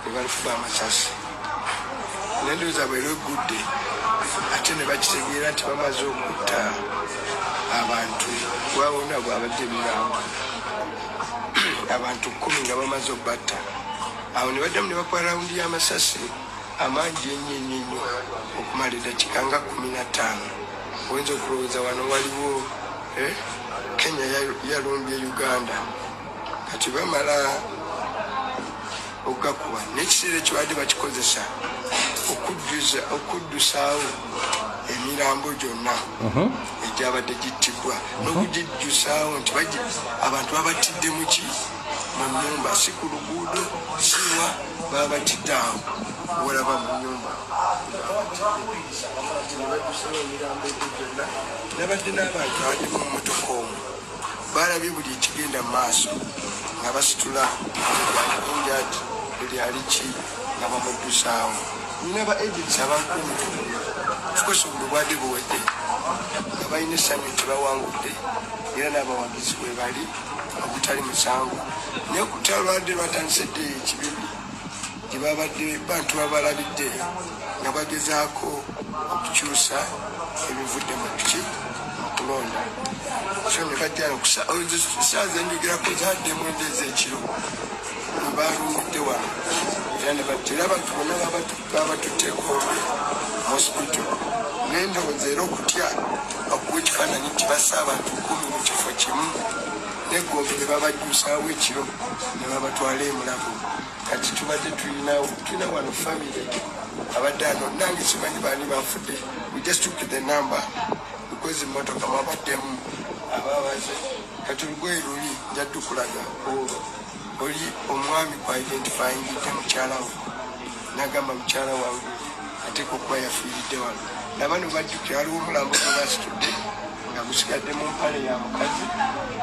ne balukuba amasasi. Naye ndowooza bwe lweggudde ate ne bakitegeera nti bamaze okutta abantu, wawona bwabadde mirambo abantu 10 nga bamaze obbatta. Awo ne baddamu ne bakuba rawundi y'amasasi amangi ennyo ennyo ennyo okumala eddakiika nga 15. Oyinza okulowooza wano waliwo Kenya yalumbye Uganda. Kati bamala okugakuba n'ekiseera ekyo badde bakikozesa okuddusaawo emirambo gyonna egyabadde gittibwa n'okugijjusaawo nti abantu babattidde mu ki? Mu nyumba, si ku luguudo, siwa babatidde awo wolaba mu nyumba nebaddusawo emirambo egyo gyonna. Nabadde n'abantu abadde mu mmotoka omwo, balabye buli ekigenda mu maaso nga basitula injat buli ali ki nga bamuddusaawo. Nina ba agents abankuumidde. Of course, obululu bwadde buwedde nga balina essanyu nti bawangudde, era n'abawagizi bwe bali ogutali musango, naye okutala lwadde lwatandise dde ekibibi gye babadde bantu babalabidde nga bagezaako okukyusa ebivudde mu ki mu kulonda. So ne bajja saa zenjogerako zadde 9 ez'ekiro we balumbidde wano, era ne bajja, era abantu bonna babatutteko hospital. Naye ndowooza era okutya okuwa ekifaananyi nti bassa abantu 10 mu kifo kimu neggombe, ne babajjusaawo ekiro ne babatwala emulago. Kati tubadde tulina wano family abadde ano, nange simanyi baani bafudde. We just took the number because emotoka mwabaddemu ababaze. Kati olugoye luli njadukulaga olwo oli omwami ku identifyingidde mukyala we, nagamba mukyala wange ateeka okuba yafiiridde wano. Nabano bajjukira waliwo omulambo gwe basitudde nga gusigadde mu mpale ya mukazi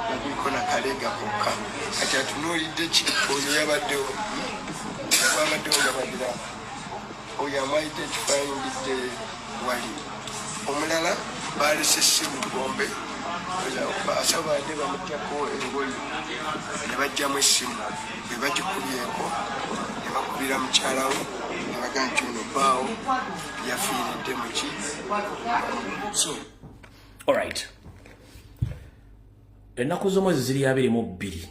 nga guliko nakaleega kokka. Kati atunuulidde ki oyo yabaddewo, gwabaddewo nga bagira oyo amwayidde ekifayingidde wali. Omulala balese essimu gombe, asawo babadde bamugjako engoye ne bajjamu essimu, bwe bagikubyeko ne bakubira mukyala we ne bagamba nti ono bbaawo yafiiridde muki. So Alright, ennaku z'omwezi ziri 22.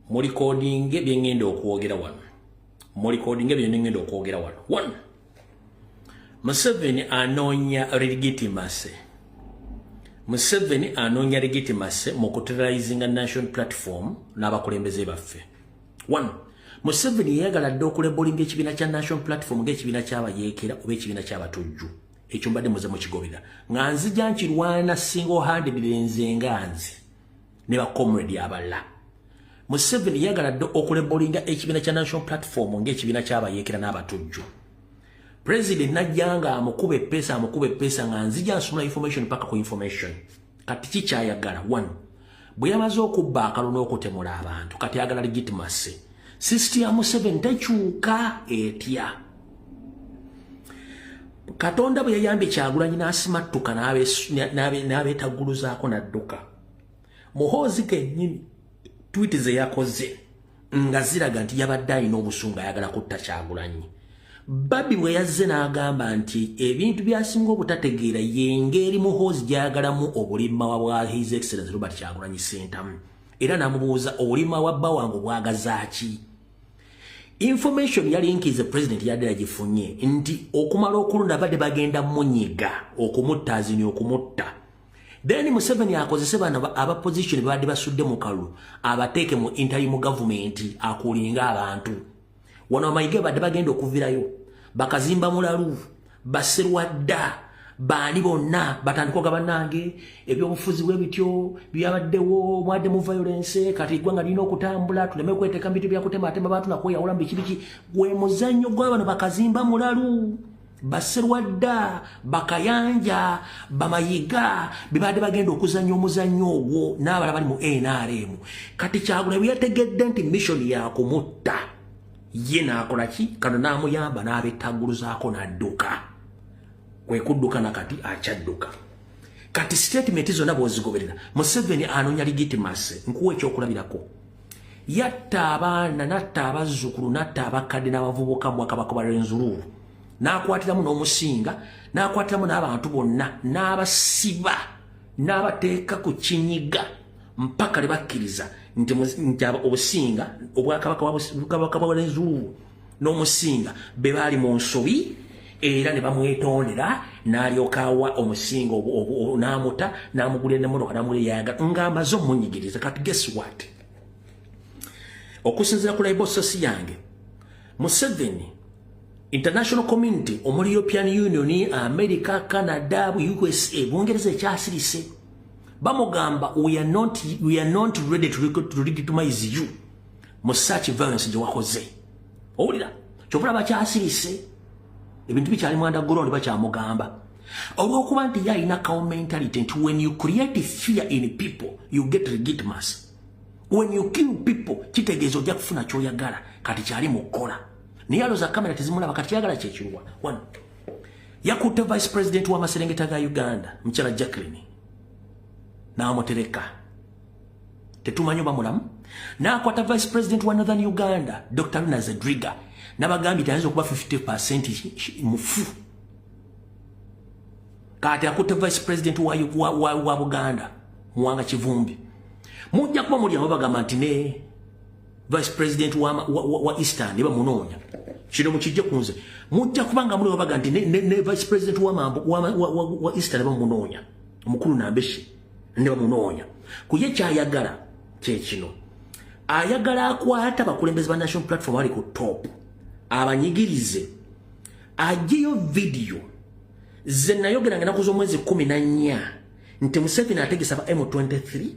Murecordinge byengenda okwogera wano, murecordinge byengenda okwogera wano. One, Museveni anoonya legitimacy. Museveni anoonya legitimacy mu kuterrorizinga National Platform n'abakulembeze baffe. One, Museveni yayagala dde okulabelinga ekibiina kya National Platform ng'ekibiina ky'abayeekera oba ekibiina ky'abatujju. Ekyo mbadde muze mukigobera nga nzija nkirwana single handed nze nga nze ne bacomrade abalala. Museveni yayagala dde okulabelinga ekibiina kya National Platform ng'ekibiina ky'abayeekera n'abatujju. President najja nga amukuba eppeesa, amukuba eppeesa nga nzija nsomula information paka ku information. Kati kikyayagala, one, bwe yamaze okubba akalulu n'okutemula abantu, kati ayagala legitimacy. System ya Museveni tekyuka etya? Katonda bwe yayambye Kyagulanyi n'asimattuka n'abeetagguluzaako n'adduka. Muhoozi kennyini tweet ze yakoze nga ziraga nti yabadde alina obusungu, ayagala kutta Kyagulanyi. Babi bwe yazze n'agamba nti ebintu byasinga obutategeera yengeri Muhoozi gy'ayagalamu obulima bwa His Excellence Robert Kyagulanyi Ssentamu, era n'amubuuza obulima bwa bba wange obwagazaaki. Information yalinkize president yadde yagifunye nti okumala okulonda badde bagenda munyiga okumutta, azini okumutta. Then Museveni akozese bano aba position babadde basudde mu kalulu, abateeke mu interim government akulinga abantu. Wano amayige badde bagenda okuvirayo bakazimba mulalu baserwadda baani bonna batandika ogaba nange ebyobufuzi bwe bityo byabaddewo, mwadde mu violence. Kati eggwanga lirina okutambula, tuleme kweteeka mu bintu byakutematema bantu nakweyawula mu biki biki. Gwe muzannyo gw'abano bakazimba mulalu, baserwadda, bakayanja, bamayiga bebadde bagenda okuzannya omuzannyo ogwo n'abala bali mu NRM. Kati Kyagula bwe yategedde nti mission yakumutta, ye n'akola ki? Kano n'amuyamba n'abettagguluzaako n'adduka. Kwe kudduka, nakati akyadduka. Kati statement zonna bw'ozigoberera, Museveni anoonya legitimacy. Nkuwa ekyokulabirako: yatta abaana, natta abazzukulu, natta abakadde n'abavubuka mu bwakabaka bwa Rwenzururu, n'akwatiramu n'omusinga, n'akwatiramu n'abantu bonna, n'abasiba, n'abateeka ku kinyiga mpaka lwe bakkiriza nti obusinga obwakabaka bwa Rwenzururu n'omusinga be baali mu nsobi, era ne bamwetondera, n'alyoka awa omusinga n'amuta, n'amugulira nemmotoka, n'amugulira yayaga ng'amaze omunyigiriza. Kati guess what? Okusinziira ku reliable source yange, Museveni, international community omuli European Union, America, Canada, USA, Bungereza ekyasirise, bamugamba we are not ready to legitimize you. Mu such violence gye wakoze, owulira kyovula bakyasirise, ebintu bikyali mu underground, bakyamugamba olwokuba nti ye alina cow mentality nti when you create fear in people, you get legitimacy. When you kill people, kitegeeza ojja kufuna kyoyagala. Kati kyali mu kukola, naye alooza kamera tezimulaba. Kati kyayagala kyekiruwa? One, yakutte vice president w'amaserengeta ga Uganda, mukyala Jacqueline, n'amutereka, tetumanyi oba mulamu. N'akwata vice president wa Northern Uganda, Dr Lina Zedriga, n'abagambye tayinza okuba 50 mufu. Kati akutte vice president wa Buganda, Muwanga Kivumbi. Mujja kuba muli abo bagamba nti ne vice president wa Eastern ne bamunoonya. Kino mukijje ku nze, mujja kuba nga muli babaga nti ne vice president wa Eastern ne bamunoonya, omukulu Nambeshe ne bamunoonya. Kuye kyayagala kyekino, ayagala akwata abakulembeze ba National Platform bali ku top, abanyigirize, aggyeyo vidiyo ze nayogeranga ennaku z'omwezi 14 nti Museveni ategesa ba M23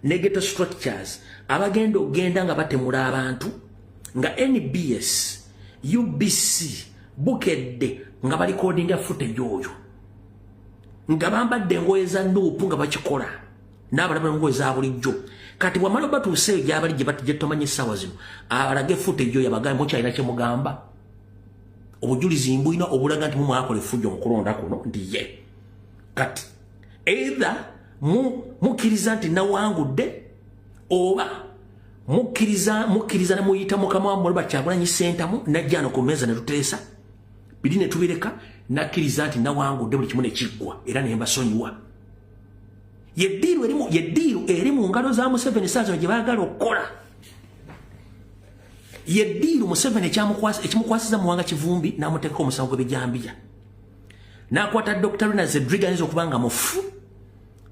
ne ghetto structures abagenda okugenda nga batemula abantu, nga NBS, UBC, Bukedde nga barecordinga footage oyo nga bambadde engoye za NUP nga bakikola, n'abalaba engoye za bulijjo. Kati bwamala batuuseeyo gyabali gye tomanyi essaawa zino, abalage footage oyo, abagambe, "Mukyalina kye mugamba? Obujulizi mbulina obulaga nti mumwakola effujjo mu kulonda kuno." Nti ye kati either mukkiriza nti nawangudde, oba mukkiriza ne muyita mukama wammwe Robert Kyagulanyi Ssentamu najja ano ku mmeeza ne tuteesa biri ne tubireka, nakkiriza nti nawangudde, buli kimu ne kiggwa, era ne mbasonyiwa. Ye deal eri mu ngalo za Museveni saa zino gye baagala okukola. Ye deal Museveni ekimukwasiza Muwanga Kivumbi n'amuteekako omusango gw'ebijambiya, n'akwata Dr Lina Zedriga, ayinza okuba nga mufu,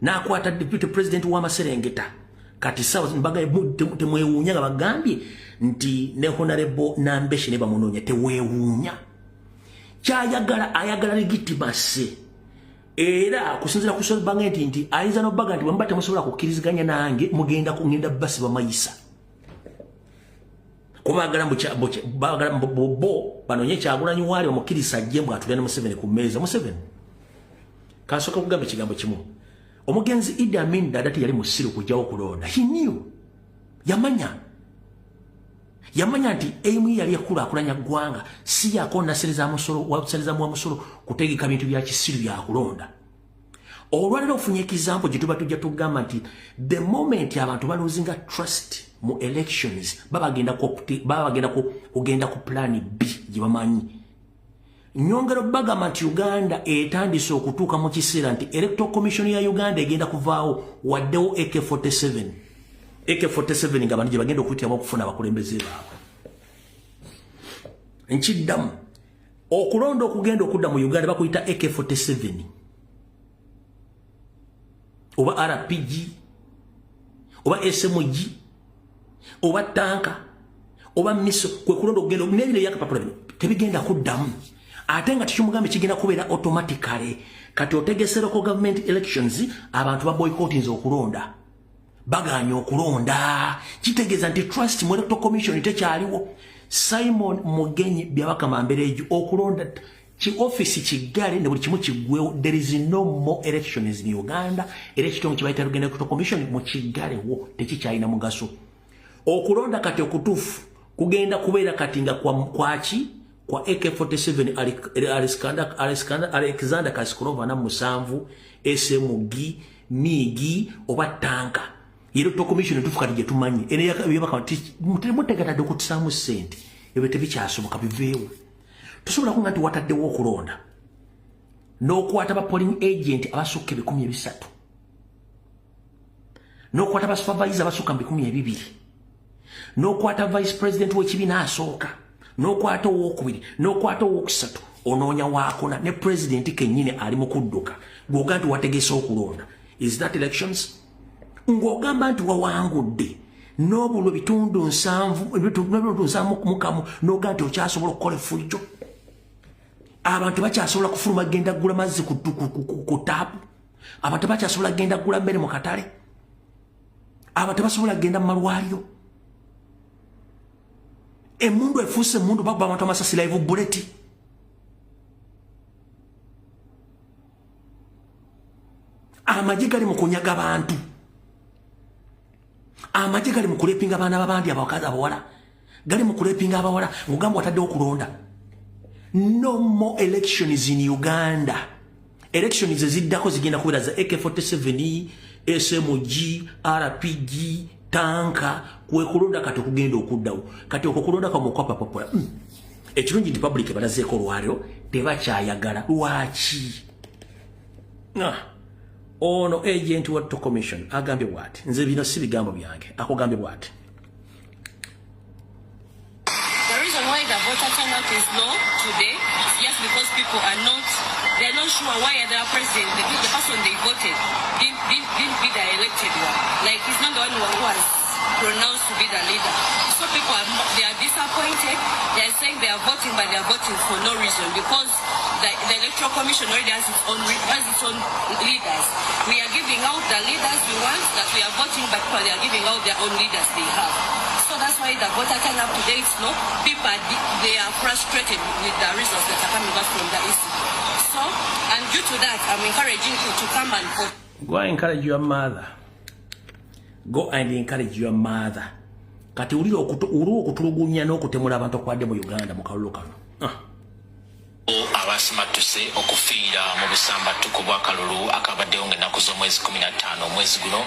n'akwata deputy president w'amaserengeta. Kati sawa temwewuunya nga bagambye nti ne Honorable Nambeshe ne bamunoonya. Teweewuunya, kyayagala, ayagala legitimacy. Era kusinzira ku bange nti ayinza nobaga nti bwemuba temusobola kukkiriziganya nange, mugenda kugenda basiba mayisa, kubagala bo banonye Kyagulanyi waali omukkiriza ajje mbw atulya ne Museveni ku mmeeza. Museveni, kansooka kugamba ekigambo kimu: omugenzi Idi Amin Dada teyali musiru kujjawo kulonda. He knew, yamanya nti emu yali ekulaakulanya ggwanga, si yakonda sereza wa musolo kutegeka bintu bya kisiru byakulonda. Olwaliro ofunye example gye tuba tujja tugamba nti the moment abantu balosinga trust mu elections, baba bagenda kugenda ku plan B gye bamanyi. Nyongero bagamba nti Uganda etandise okutuuka mu kiseera nti Electoral Commission ya Uganda egenda kuvaawo, waddewo AK47, AK47 nga abantu gye bagenda okuyitiramu okufuna abakulembeze baabwe. Nkiddamu, okulonda okugenda okudda mu Uganda bakuyita AK47 oba RPG oba SMG oba tanka oba missile, kwe kulonda okugenda n'ebino ebyakapapula bino tebigenda kuddamu. Ate nga tekimugambe kigenda kubeera automatically. Kati otegese local government elections, abantu ba boycottinze okulonda, baganye okulonda, kitegeeza nti trust mu Electoral Commission tekyaliwo. Simon Mugenyi Byabakama Mberejo, okulonda ki office kiggale ne buli kimu kiggwewo. There is no more elections in Uganda. Era ekitongole kibayita Uganda Electoral Commission mukiggalewo, tekikyalina mugaso. Okulonda kati okutuufu kugenda kubeera kati nga kwaki kwa AK47, Alexander Kalashnikov na musanvu, SMG, MiG oba tanka. Electoral Commission tufu kati gye tumanyi mutegatadde okutusaamu ssente, ebyo tebikyasoboka, biveewo. Tosobola kunga nti wataddewo okulonda n'okwata ba polling agent abasukka 300, n'okwata ba supervisor abasukka mu 200, n'okwata vice president w'ekibiina asooka, n'okwata owokubiri, n'okwata owokusatu, onoonya waakuna, ne president kennyini ali mu kudduka, gw'oga nti wategese okulonda. Is that elections? Ng'ogamba nti wawangudde n'obulwa bitundu 70 mukamu, n'oga nti okyasobola okukola effujjo. Abantu bakyasobola kufuluma genda gula mazzi ku taapu, abantu bakyasobola genda gula mmere mu katale, abantu basobola genda mu malwaliro. Emundu efuuse mundu, bakuba abantu amasasi live bullet. Amagye gali mu kunyaga bantu, amagye gali mu kurepinga abaana babandi, abakazi, abawala, gali mu kurepinga abawala. Ngugamba wataddewo okulonda. No more elections in Uganda. Elections eziddako zigenda kubeera za AK47, SMG, RPG, tanka. Kwe kulonda kati okugenda okuddawo. Kati okwo kulonda kwamukwapapapula. Ekirungi nti public balazeeko olwaliro tebakyayagala. Lwaki? Ah. Ono agent wa commission agambye bwati, nze bino si bigambo byange, akugambye bwati. The reason why the voter turnout is low today is just because people are not, they are not sure why their president, the person they voted, didn't be the elected one. Like, he's not the one who was pronounced to be the leader. So people are, they are disappointed. They are saying they are voting, but they are voting for no reason because the Electoral Commission already has its own leaders. We are giving out the leaders we want, that we are voting, but people, they are giving out their own leaders they have. So that's why the voter turnout today is low. People are, they are frustrated with the results that are coming back from the EC. So, and due to that, I'm encouraging you to come and vote. Go and encourage your mother. Go and encourage your mother. Kati ulira okutulugunya n'okutemula abantu okwadde mu Uganda mu kalulu kano. Ah. Abasimattuse okufiira mu busambattuko bw'akalulu akabaddewo ng'ennaku z'omwezi 15 omwezi guno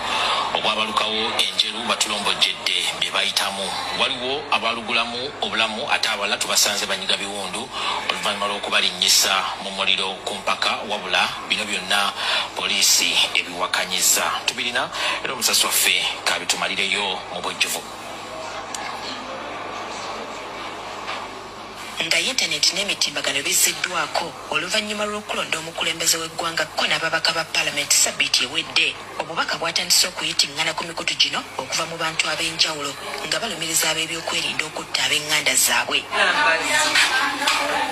obwabalukawo enjeru batulombojjedde bye bayitamu. Waliwo abalugulamu obulamu, ate abalala tubasanze banyiga biwundu oluvannyuma lw'okubalinnyisa mu muliro ku mpaka. Wabula bino byonna poliisi ebiwakanyiza. Tubirina era omusasi waffe kabitumalireyo mu bujjuvu. Nga yintaneti n'emitimbagano bizziddwako oluvannyuma lw'okulonda omukulembeze w'eggwanga ko n'ababaka ba paalamenti sabbiiti ewedde, obubaka bwatandise okuyitiŋŋana ku mikutu gino okuva mu bantu ab'enjawulo nga balumiriza ab'ebyokwerinda okutta ab'eŋŋanda zaabwe.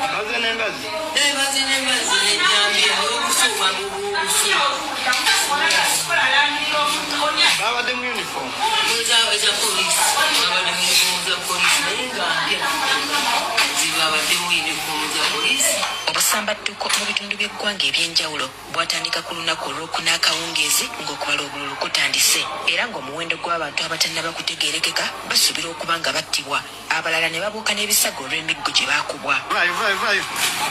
Baze n'embazi. Baze n'embazi n'ejjambiya obusuuma bubuusu. Babadde mu uniform. Eza poliisi, babadde mu uniform za poliisi, naye nga mpya, zibabadde mu uniform za poliisi. Obusambattuko mu bitundu by'eggwanga ebyenjawulo bwatandika ku lunaku olwokuna akawungeezi ng'okubala obululu kutandise, era ng'omuwendo gw'abantu abatannaba kutegeerekeka basuubira okuba nga battibwa, abalala ne babuuka n'ebisago olw'emiggo gye baakubwa. Vayo, vayo, vayo.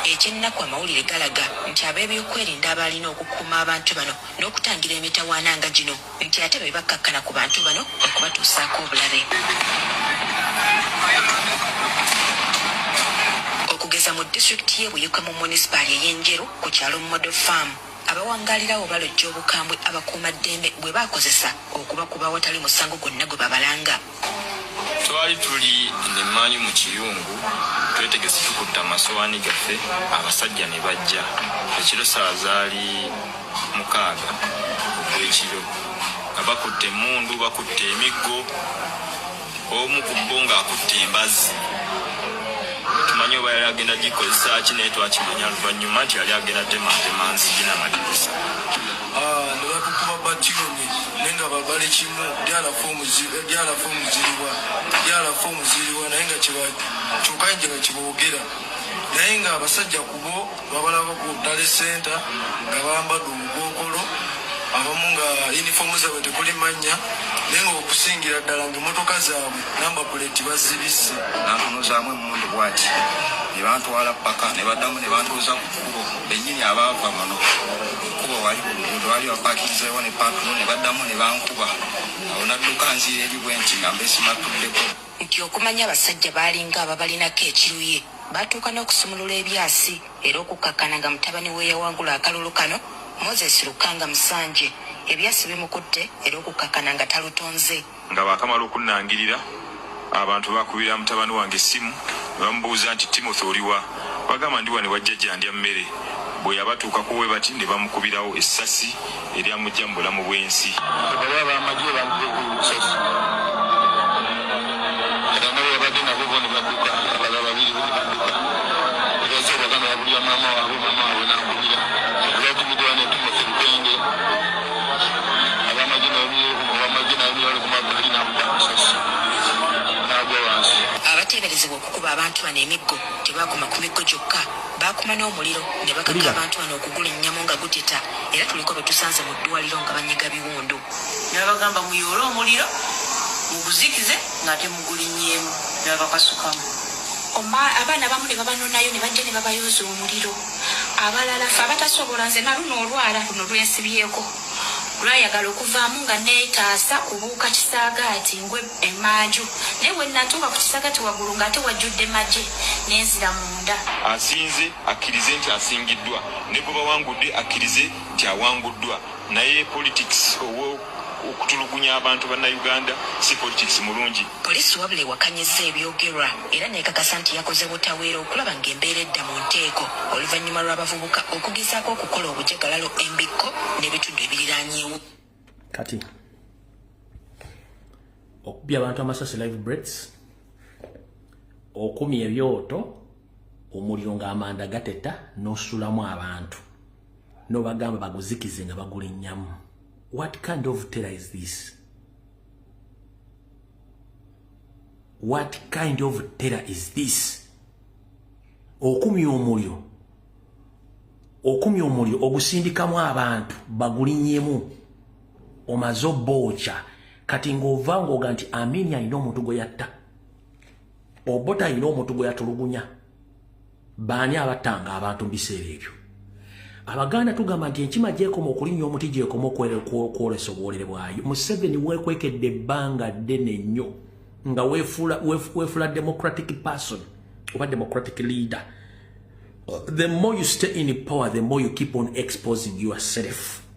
Ekyennaku, amawulire galaga nti ab'ebyokwerinda abaalina okukuuma abantu bano n'okutangira emitawaana nga gino nti ate be bakkakkana ku bantu bano okubatuusaako obulabe. Okugeza mu disitulikiti y'e Buyikwe mu munisipaali ey'Enjeru ku kyalo Model Farm, abawangaalirawo balojja obukambwe abakuumaddembe bwe baakozesa okubakuba awatali musango gwonna gwe babalanga. Twali tuli nemaanyi mu kiyungu, twetegese, tukutta amasowaani gaffe, abasajja ne bajja ekiro saa zaali 6 ogw'ekiro nga bakutte emmundu, bakutte emiggo, omu ku bo ng'akutte embazzi. Tumanyi oba yali agenda gikozesa ki, naye twakimanya luvannyuma nti yali agenda tematema nzigi n'amadirisa. Ne batukuba batiyoni, naye nga babale kimu lyalafa omuziriwa, lyalafa omuziriwa, naye nga kyokka nje nga kiboogera, naye nga abasajja kubo babalaba ku tally center nga bambadde obukookolo, abamu nga yunifoomu zaabwe tekuli mannya, naye nga okusingira ddala nga emmotoka zaabwe number plate bazibisse. Nantunuzaamu emmundu bwati ne bantwala paka ne baddamu ne bantuuza ku kkubo bennyini. Abaava muno kkubo wali ku luguudo wali bapakinzeewo ne patrol ne baddamu ne bankuba. Awo nadduka nzira eri bwe nti nga mbesimatuddeko. Nti okumanya abasajja baalinga ababalinako ekiruyi, baatuuka n'okusumulula ebyasi era okukkakkana nga mutabani we yawangula akalulu kano, Moses Lukanga Musanje, ebyasi bimukutte era okukkakkana nga talutonze. Nga bakamala okunnangirira, abantu bakubira mutabani wange essimu ne bamubuuza nti, "Timothy oliwa?" Bagamba, "Ndi wano wajjajja ndya mmere." Bwe yabatuukako we bati ne bamukubirawo essasi eryamujja mu bulamu bw'ensi. Bali abamagye bankubye essasi era nabo babadde nabo bo ne badduka, abalala babiri bo ne badduka. Ebaze baganda babulira maama waabwe, maama waabwe nankubira olwakubiddwa ne Timothy Lukenge. Abamagye abamagye nabali ku mabbali namukuba amasasi nagwa wansi. Abateeberezebwa Abavunaanyizibwa okukuba abantu bano emiggo tebaakoma ku miggo gyokka, baakuma n'omuliro ne bakaka abantu bano okugulinnyamu nga guteta era tuliko be tusanze mu ddwaliro nga banyiga biwundu. Ne babagamba muyoole omuliro muguzikize ng'ate mugulinnyeemu ne babakasukamu. Abaana abamu ne babanonayo ne bajja ne babayooza omuliro. Abalala ffe abatasobola nze naluno olwala luno lwensibyeko lwayagala okuvaamu nga neetaasa kubuuka kisaagaati ngwe emmanju naye bwe natuuka ku kisaagaati waggulu ng'ate wajjudde magye ne nzira munda. Asinze akkirize nti asingiddwa ne gwe bawangudde akkirize nti awanguddwa naye politics okutulugunya abantu bannayuganda si politics mulungi. Poliisi wabula ewakanyizza ebyogerwa era n'ekakasa nti yakoze butaweera okulaba ng'embeera edda mu nteeko oluvannyuma lw'abavubuka okugezaako okukola obujagalalo embikko n'ebitundu ebiriraanyeewo. Kati okubya abantu amasasi live breaths, okumya ebyoto, omuliro ng'amanda gateta n'osulamu abantu n'obagamba baguzikize nga bagulinnyamu. What kind of terror is this? What kind of terror is this? Okumya omuliro ogusindikamu abantu bagulinnyemu omaze obbookya kati ng'ova ng'oga nti Amini alina omuntu gwe yatta, Obote alina omuntu gwe yatulugunya. Baani abattanga abantu mu biseera ebyo? Abaganda tugamba nti enkima gyekoma okulinnya omuti gyekoma okwolesa obuwolere bwayo. Museveni weekwekedde ebbanga ddene nnyo nga weefuula democratic person oba democratic leader. The more you stay in power, the more you keep on exposing yourself.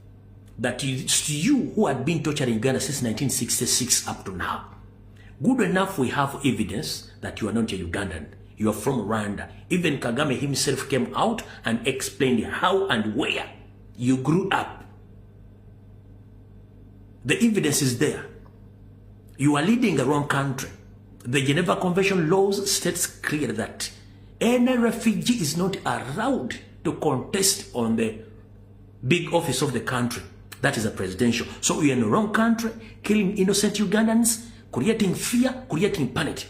That it's you who had been torturing Uganda since 1966 up to now. Good enough we have evidence that you are not a Ugandan. You are from Rwanda. Even Kagame himself came out and explained how and where you grew up. The evidence is there. You are leading the wrong country. The Geneva Convention laws states clear that any refugee is not allowed to contest on the big office of the country. That is a presidential. So you are in the wrong country, killing innocent Ugandans, creating fear, creating panic.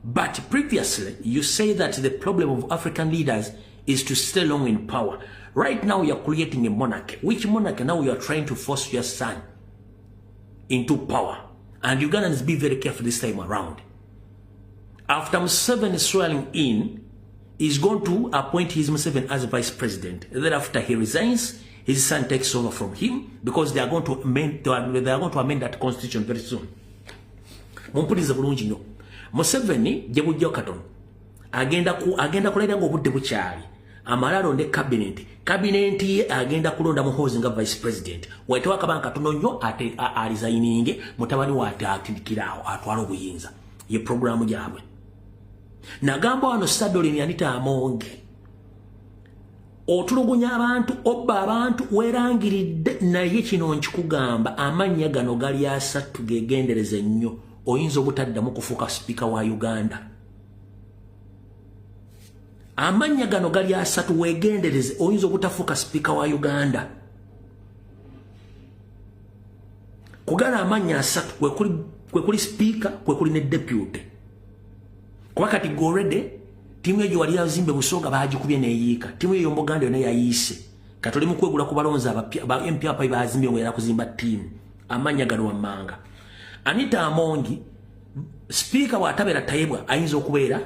But previously, you say that the problem of African leaders is to stay long in power. Right now, you are creating a monarchy. Which monarchy? Now you are trying to force your son into power. And Ugandans, be very careful this time around. After Museveni swearing in, he's going to appoint his Museveni as vice president. Thereafter, he resigns. His son takes over from him because they are going to amend, they are going to amend that constitution very soon. Mumpulize bulungi nnyo. Museveni gye bujja katono agenda kulayira ng'obudde bukyali, amale alonde cabinet. Cabinet ye agenda kulonda Muhoozi nga vice president. Waitewo akabanga katono nnyo ate alizayininge mutabani we ate atandikiraawo atwale obuyinza. Ye programu gyabwe. Nagamba wano Sadolin Anita Amonge, otulugunya abantu, obba abantu, weerangiridde, naye kino nkikugamba amannya gano gali asatu gegendereze nnyo. Oyinza obutaddamu kufuuka sipiika wa Uganda. Amannya gano gali asatu weegendereze, oyinza obutafuuka sipiika wa Uganda. Kugala amannya asatu kwekuli sipiika, kwekuli ne deputy. Kuba kati already ttiimu eyo wali yazimbe Busoga baagikubye n'eyiika. Ttiimu eyo Buganda yonna yayiise. Kati oli mu kwegula ku balonzi abapya ba MP apa bazimbye nga era kuzimba ttiimu. Amannya gano wammanga. Anita Amongi, sipiika bw'atabeera Tayebwa ayinza okubeera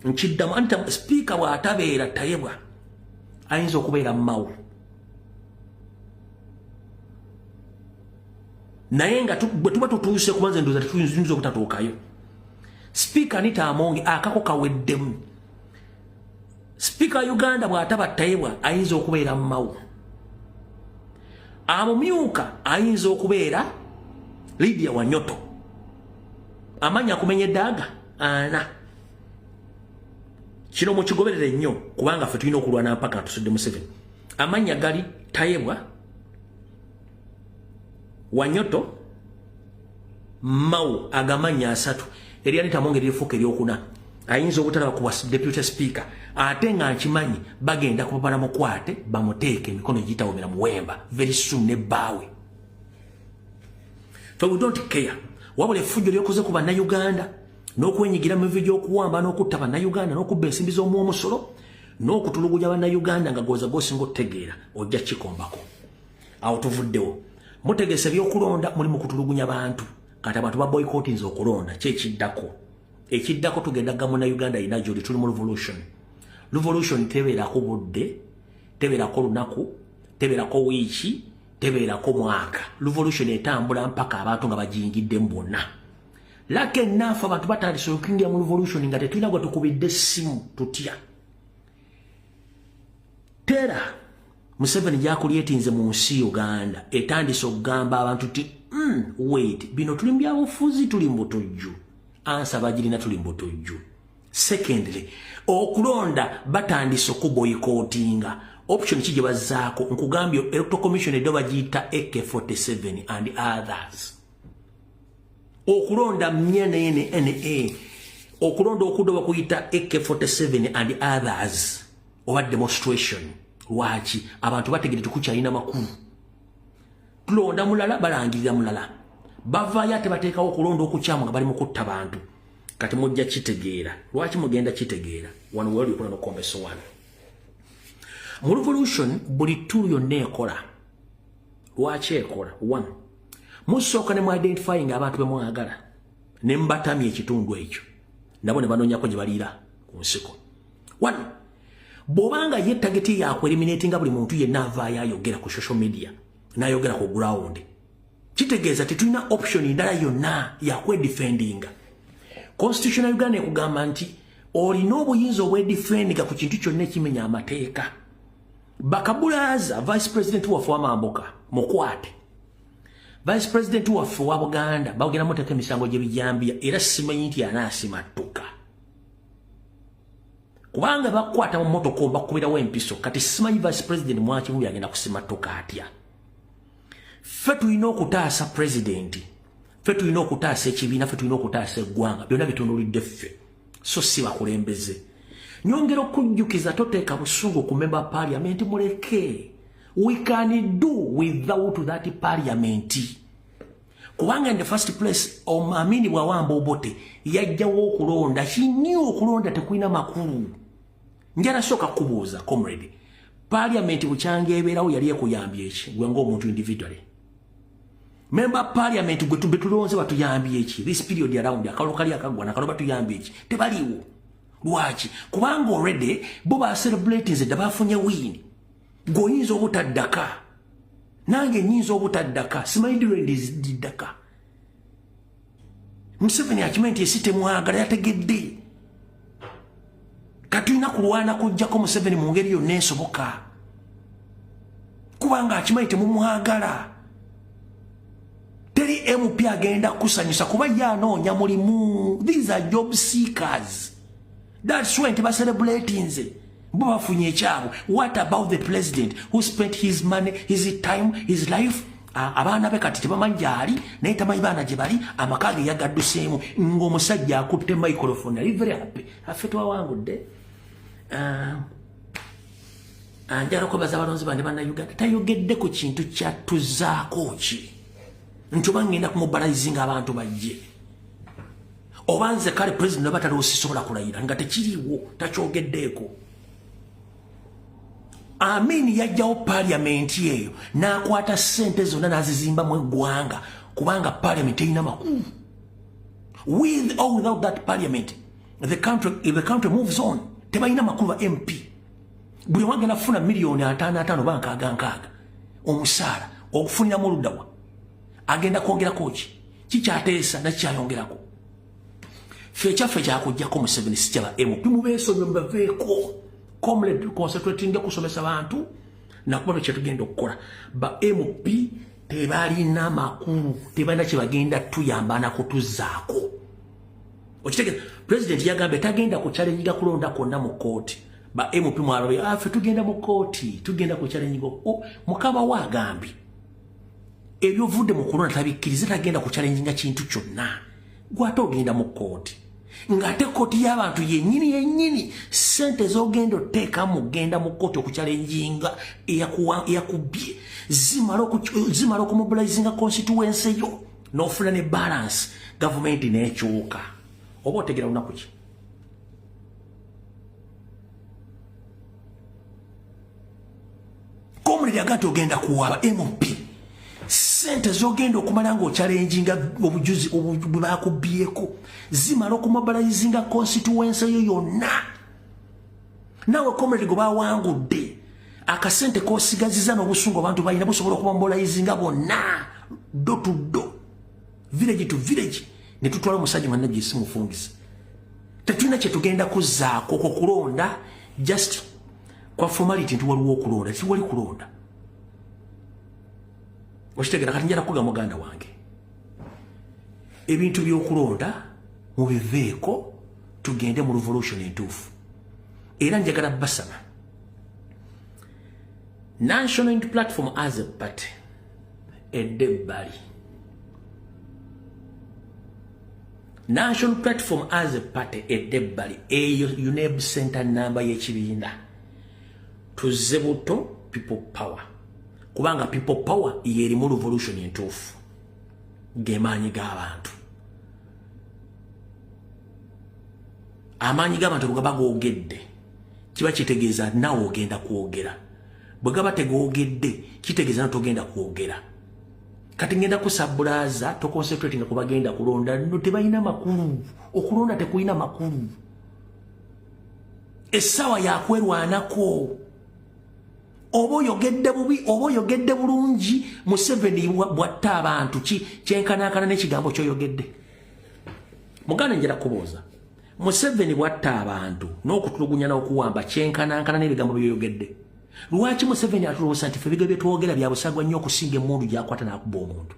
nkiddamu. Anita sipiika bw'atabeera Tayebwa ayinza okubeera Mao. Naye nga bwe tuba tutuuse kubanza endowooza tetuyinza obutatuukayo. Sipiika Anita Amongi akako kaweddemu. Sipiika Uganda bw'ataba Tayebwa ayinza okubeera Mao. Amumyuka ayinza okubeera Lydia Wanyoto. Amanya akumenya eddaaga ana. Kino mukigoberere nnyo kubanga ffe tulina okulwana mpaka tusudde Museveni. Amannya gali Tayebwa, Wanyoto, Mao, agamanya asatu. Erya Anita Amongi lirifuuka eryokuna. Ayinza obutalaba ku deputy speaker ate nga nkimanyi bagenda kubabala mukwate bamuteeke emikono egitawomera muwemba very soon ne bbaawe. Fe we don't care. Wabula effujjo lyokoze ku bannayuganda, N'okwenyigira mu mivuyo gy'okuwamba n'okutta Bannayuganda n'okubba ensimbi z'omuwomusolo n'okutulugunya Bannayuganda nga goza gosinga otutegeera, ojja kikombako. Awo tuvuddewo. Mutegese ebyokulonda, muli mu kutulugunya bantu. Kati abantu ba boycottinze okulonda. Ki ekiddako? Ekiddako, tugenda ga Munnayuganda yina gyoli, tuli mu revolution. Revolution tebeerako budde, tebeerako lunaku, tebeerako wiiki, tebeerako mwaka. Revolution etambula mpaka abantu nga bagiyingiddemu bonna. Lucky enough, abantu batandise okuyingira mu revolution nga tetulina gwe tukubidde essimu tutya. Tera Museveni gyakulyetinze mu nsi Uganda etandise okugamba abantu ti wait, bino tuli mu byabufuzi, tuli mu butujju. Ansa bagirina, tuli mu butujju. Secondly, okulonda batandise okuboycottinga. Option ki gye bazzaako? Nkugambye, Electoral Commission eddo bagiyita AK47 and others. Okulonda mnna, okulonda okudda bakuyita AK47 and others oba demonstration. Lwaki? Abantu bategere tekukyalina makulu. Tulonda mulala, balangirira mulala, bavaayo ate bateekawo okulonda okukyamu nga bali mu kutta bantu. Kati mujja kitegeera lwaki mugenda kitegeera. Wano wali okola nokukomba essowaani mu revolution. Buli tool yonna ekola. Lwaki ekola? One, musooka ne mu identifying abantu be mwagala ne mubatamya ekitundu ekyo, nabo ne banoonyako gye baliira ku nsiko. One, bw'obanga ye target yakueliminatinga buli muntu yenna avaayo ayogera ku social media n'ayogera ku ground, kitegeeza tetulina option ndala yonna yakwedefendinga. Constitution ya Uganda ekugamba nti olina obuyinza obwedefendinga ku kintu kyonna ekimenya amateeka. Bakabulaza vice president waffe wamambuka mukwate, vice president waffe wa Buganda bagenda muteeka emisango gy'ebijambiya, era simanyi nti anaasimattuka kubanga bakwata mu motoka bakubirawo empiso. Kati simanyi vice president Mwakimu agenda kusimattuka atya. Ffe tulina okutaasa president, ffe tulina okutaasa ekibiina, ffe tulina okutaasa eggwanga. Byonna bitunulidde ffe, so si bakulembeze. Nyongera okujjukiza, toteeka busungu ku member parliament, muleke. We can do without that parliament, kubanga in the first place Amini bwawamba Obote yajjawo okulonda kinyi. Okulonda tekulina makulu. Njala sooka kubuuza, comrade, parliament bukyanga ebeerawo yali ekuyambye eki gwe ng'omuntu individually? Member parliament gwe tube tulonze batuyambye eki this period around? Akalulu kali akaggwa nakalo batuyambye eki? Tebaliwo. Lwaki? Kubanga already bo bacelebratinze dda, bafunye win. Gweoyinza obutaddaka, nange nyinza obutaddaka, simanyi direndiddaka. Museveni akimanyi nti esi temwagala, yategedde. Katulina kulwana kujjako Museveni mu ngeri yonna ensoboka, kubanga akimanyi temumwagala. Teri MP agenda kusanyusa kuba ye anoonya mulimu. These are job seekers, that's why nti bacelebratinze, bo bafunye ekyabwe. What about the president who spent his money, his time, his life? Abaana be kati tebamanyi gyali, naye tamanyi baana gye bali. Amaka ge yagadduseemu ng'omusajja akutte microphone, ali very happy, affe twawangudde. Njala okwebaza abalonzi bande Bannayuganda. Tayogedde ku kintu kyatuzaako ki nti oba ngenda kumobilizinga abantu bajje, oba nze kale president oba taliwo sisobola kulayira nga tekiriiwo. Takyogeddeeko. Amin yajjawo paliamenti eyo n'akwata ssente zonna n'azizimbamu eggwanga, kubanga parliament terina makulu. With or without that parliament, the country moves on. Tebalina makulu ba MP. Buli omu agenda kufuna miliyoni 55 oba 60 60 omusaala okufuniramu oluddawa. Agenda kwongerako ki? Kikyateesa nakikyayongerako? Ffe ekyaffe kyakujjako Museveni, si kyaba MP. Mubeesonyiwe, mubaveeko. Comrade, concentrating kusomesa bantu nakuba kyetugenda okukola. Ba MP tebalina makulu, tebalina kyebagenda tuyamba nakutuzaako. Okitegeeza, president yagambye tagenda kuchallenginga kulonda kwonna mu kooti. Ba MP mwalabe, afe tugenda mu kooti, tugenda kuchallenginga. Mukama we agambye ebyovudde mu kulonda tabikkiriza, tagenda kuchallenginga kintu kyonna. Gwate ogenda mu kooti, ng'ate kooti y'abantu yennyini yennyini, sente z'ogenda oteekamu genda mu kooti okuchallenginga eyakubbye zimala okumobilizinga constituency yo n'ofuna ne balance, gavumenti n'ekyuka. Oba otegera lunaku ki? Comrade agati ogenda kuwaba MP, sente zogenda okumala ng'okyalenjinga obujuzi bwe bakubyeko zimala okumobilizinga constituency yo yonna. Naawe comrade gwe bawangudde, akasente kosigaziza n'obusungu abantu balina busobola okumobilizinga bonna, door to door, village to village, ne tutwala omusajja nga najja mufungisa. Tetulina kye tugenda kuzzaako ku kulonda, just kwa formality nti waliwo okulonda. Tiwali kulonda, okitegera? Kati njala kuga muganda wange, ebintu by'okulonda mubiveeko, tugende mu revolution entuufu. Era njagala basaba, National Unity Platform as a party edde ebbali. National Platform as a party edde ebbali. Eyo UNEB center number y'ekibiina. Tuzze buto People Power, kubanga People Power yerimu revolution entuufu, gemaanyi g'abantu. Amaanyi g'abantu bwe gaba googedde, kiba kitegeeza naawe ogenda kwogera. Bwe gaba tegoogedde, kitegeeza na togenda kwogera. Kati ngenda kusabulaza, toconcentratinga ku bagenda kulonda. No, tebalina makulu. Okulonda tekulina makulu. Essaawa yakwerwanako. Oba oyogedde bubi oba oyogedde bulungi, Museveni bwatta abantu ki kyenkanankana n'ekigambo kyoyogedde. Muganda, njala kubuuza, Museveni bwatta abantu n'okutulugunya n'okuwamba, kyenkanankana n'ebigambo byoyogedde? Lwaki Museveni atulowooza nti fe ebigambo byetwogera bya busagwa nnyo okusinga emmundu gyakwata n'akuba omuntu?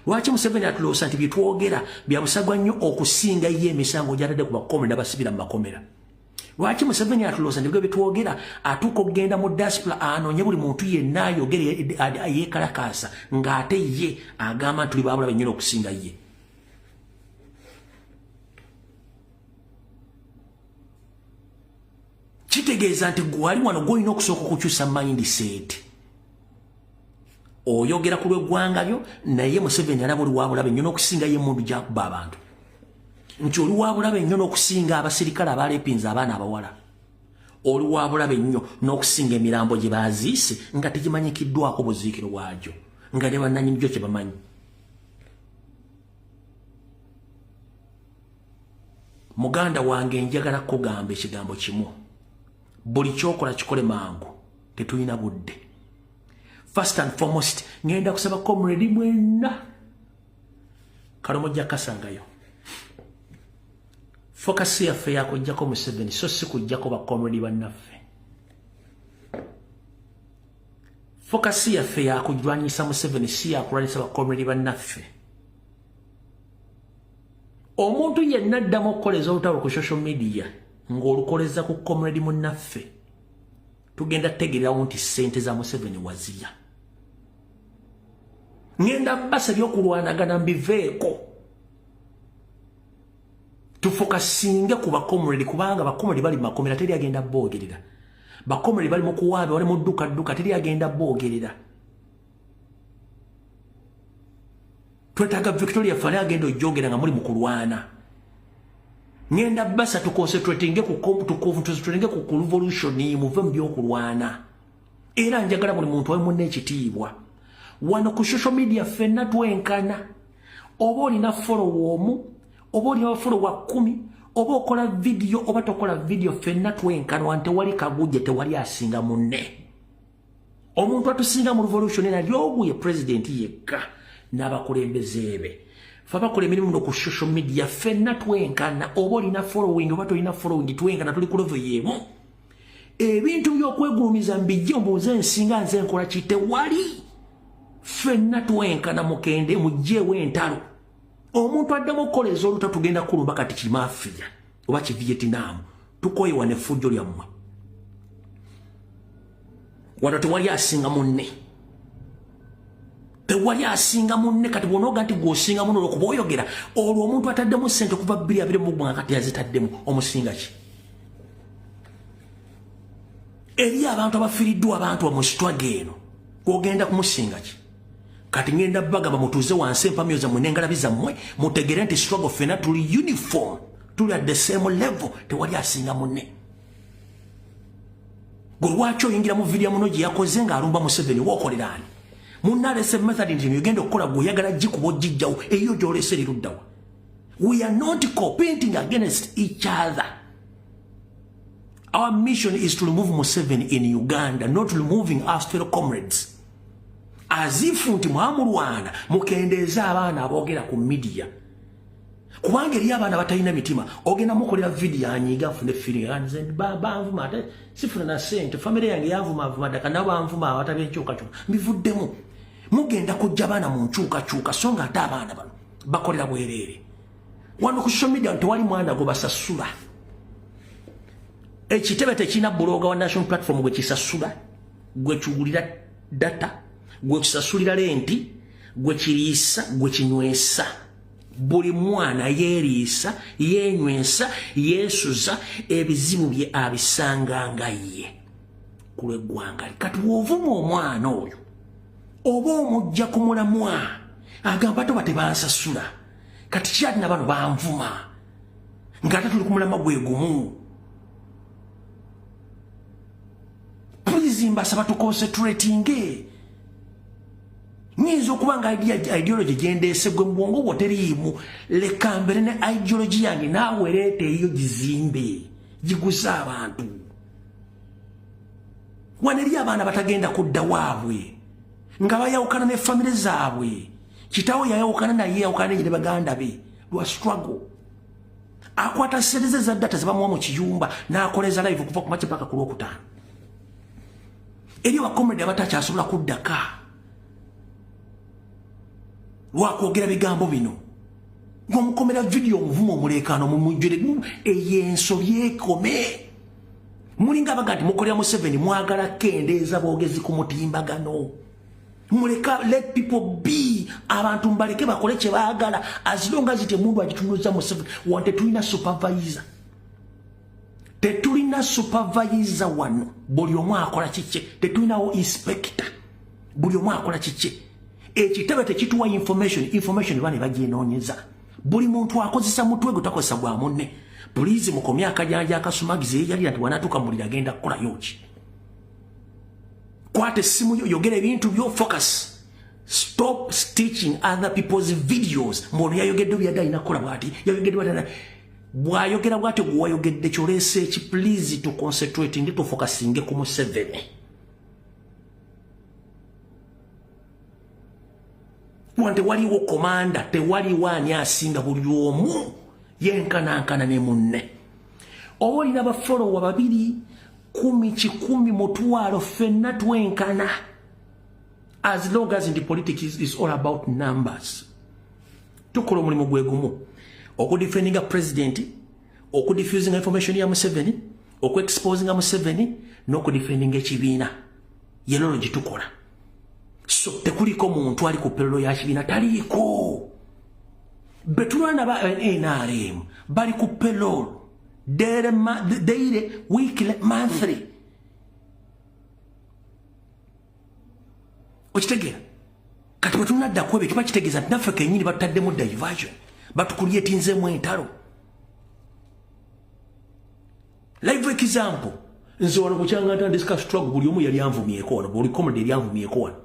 Lwaki Museveni atulowooza nti byetwogera bya busagwa nnyo okusinga ye emisango gyatadde ku bakomera n'abasibira mu makomera? Lwaki Museveni atulowooza nti ebigambo byetwogera, atuuka okugenda mu diaspora anoonye buli muntu yenna ayogere yeekalakaasa, ng'ate ye agamba nti tuli babulabe nnyo okusinga ye? Kitegeeza nti gwali wano gwolina okusooka okukyusa mindset. Oyogera ku lw'eggwanga lyo, naye Museveni alaba oli wabulabe nnyo n'okusinga ye emundu gyakuba abantu, nti oli wabulabe nnyo n'okusinga abasirikale abalepinza abaana abawala, oli wabulabe nnyo n'okusinga emirambo gye baziise nga tegimanyikiddwako buziikiro bwagyo, nga ne bannanyini gyo kye bamanyi. Muganda wange, njagala kugamba ekigambo kimu: buli kyokola kikole mangu, tetulina budde. First and foremost, ngenda kusaba comrade mwenna, kalomojja kasangayo, focus yaffe yakujjako Museveni, so si kujjako bacomrade bannaffe. Focus yaffe yakujwanyisa Museveni, si yakulwanyisa bacomrade bannaffe. Omuntu yenna addamu okukoleza olutalo ku social media ng'olukoleza ku comrade munnaffe, tugenda tutegererawo nti ssente za Museveni waziya. Ngenda basa ebyokulwanagana mbiveeko, tufocusinge ku bacomrade, kubanga bacomrade bali makomera, teri agenda boogerera. Bacomrade bali mu kuwaabe, bali mu dduka dduka, teri agenda boogerera. Twetaaga Victoria fale agenda ojogera nga muli mu kulwana. Ngenda basa tuconcentratinge ku revolution, muve mu byokulwana. Era njagala buli muntu awe munne ekitiibwa. Wano ku social media ffenna twenkana. Oba olina follow omu, oba olina follower 10, oba okola video oba tokola video, ffenna twenkana. Wano tewali kagujje, tewali asinga munne. Omuntu atusinga mu revolution nali ogu ye president yekka n'abakulembeze be. Fe abakola emirimu no ku social media ffenna twenkana. Oba olina following oba tolina following, twenkana, tuli ku level y'emu. Ebintu by'okwegulumiza mbijje, mbuuze ensinga nze nkola ki, tewali. Ffenna twenkana. Mukende mugjeewo entalo. Omuntu addamu okukoleza oluta, tugenda kulumba kati kimafiya oba kivietinamu. Tukoyewa neffujjo lyammwe. Wano tewali asinga munne, tewali asinga munne. Kati bwonooga nti gweosinga munne olwokuba oyogera, olwo omuntu ataddemu sente okuva 2020 nga kati yazitaddemu, omusinga ki? Eri abantu abafiiriddwa abantu mu struggle eno, gwogenda kumusinga ki? Kati ngenda bagamba mutuuze wansi empamyo zammwe n'engalabi zammwe, mutegere nti struggle ffenna tuli uniform. Tuli at the same level, tewali asinga munne. Gwe lwaki oyingira mu video muno gye yakoze ng'alumba Museveni? Wookoleraani munnalese method nti ogenda okukola, gwe oyagala gikuba ogijjawo, eyo gy'olese eriruddawa? We are not competing against each other. Our mission is to remove Museveni in Uganda, not removing our fellow comrades, as if nti mwamulwana. Mukendeeze abaana aboogera ku media, kubanga eri abaana batalina mitima. Ogenda mukolera video, anyiga, afune feeling, nze banvuma, ate sifuna na sente, family yange yanvuma vuma ddaka, nabo banvuma, abatabi enkyukakyuka mbivuddemu. Mugenda kujja abaana mu nkyukakyuka, so nga ate abaana bano bakolera bwereere wano ku social media. Tewali mwana gwe basasula. Ekitebe tekirina blogger wa national platform gwe kisasula, gwe kiwulira data, gwe kisasulira rent, gwe kiriisa, gwe kinywesa. Buli mwana yeeriisa, yeenywesa, yeesuza, ebizibu bye abisanga nga ye ku lw'eggwanga. Kati w'ovuma omwana oyo oba omujja ku mulamwa, agamba toba tebansasula, kati kyati na bano banvuma ng'ate tuli ku mulamwa gwe gumu. Please, mbasaba tuconcentratinge. Nyinza okuba nga ideology gyendeese gwe mu bwongo bwo teriimu. Leka mbere ne ideology yange, naawe leeta eyo, gizimbe, giguze abantu. Wano eri abaana batagenda kudda waabwe nga bayawukana ne famire zaabwe. Kitaawe yayawukana naye, yawukana ne baganda be lwa struggle. Akwata sente ze za data zebamuwa mu kiyumba n'akoleza live okuva ku makya paka ku Lwokutaano. Eri abacomrade abatakyasobola kuddaka lwakwogera bigambo bino, ng'omukomera video, omuvumo, omuleekaano, mumujjule eyo ensobi ekome. Mulinga abaga nti mukolera Museveni, mwagala kendeeza boogezi ku mutimbagano. Muleka, let people be. Abantu mbaleke bakole kye baagala, as long as temundu agitunuza Museveni. Wano tetulina supervisor, tetulina supervisor wano. Buli omu akola kikye. Tetulinawo inspector, buli omu akola kikye. Ekitebe tekituwa information, information bane bagyenoonyeza. Buli muntu akozesa mutwe gwe, takozesa gwa munne. Please, mukomye akajanja akasumagiza. Eyalira nti wanatuuka mulira, agenda kukolayo ki? Kwata essimu yo, yogera ebintu byo, focus. Stop stitching other people's videos. Mbono yayogedde byadde alina kukola bwati, yayogedde bwati, bwayogera bwati, gwewayogedde kyoleese eki? Please, to concentrate ndi tufocusinge ku Museveni. Wano tewaliwo commander, tewaliwo ani asinga, buli omu yenkanankana ne munne. Oba olina bafollower 2, 10, 100, 1,000, ffenna twenkana, as long as in the politics is all about numbers. Tukola omulimu gwe gumu: okudefendinga president, okudiffusinga information ya Museveni, okuexposinga Museveni n'okudefendinga ekibiina. Yelolo gitukola. So tekuliko muntu ali ku payroll ya kibiina, taliiko. Betulwana ba NRM bali ku payroll daily, weekly, monthly. Okitegeera? Kati bwe tunadda ku ebyo, kiba kitegeeza nti naffe kenyini batutaddemu diversion, batukulyetinzeemu entalo. Live example, nze wano bukyanga ntandika struggle, buli omu yali anvumyeko wano, buli comrade yali anvumyeko wano,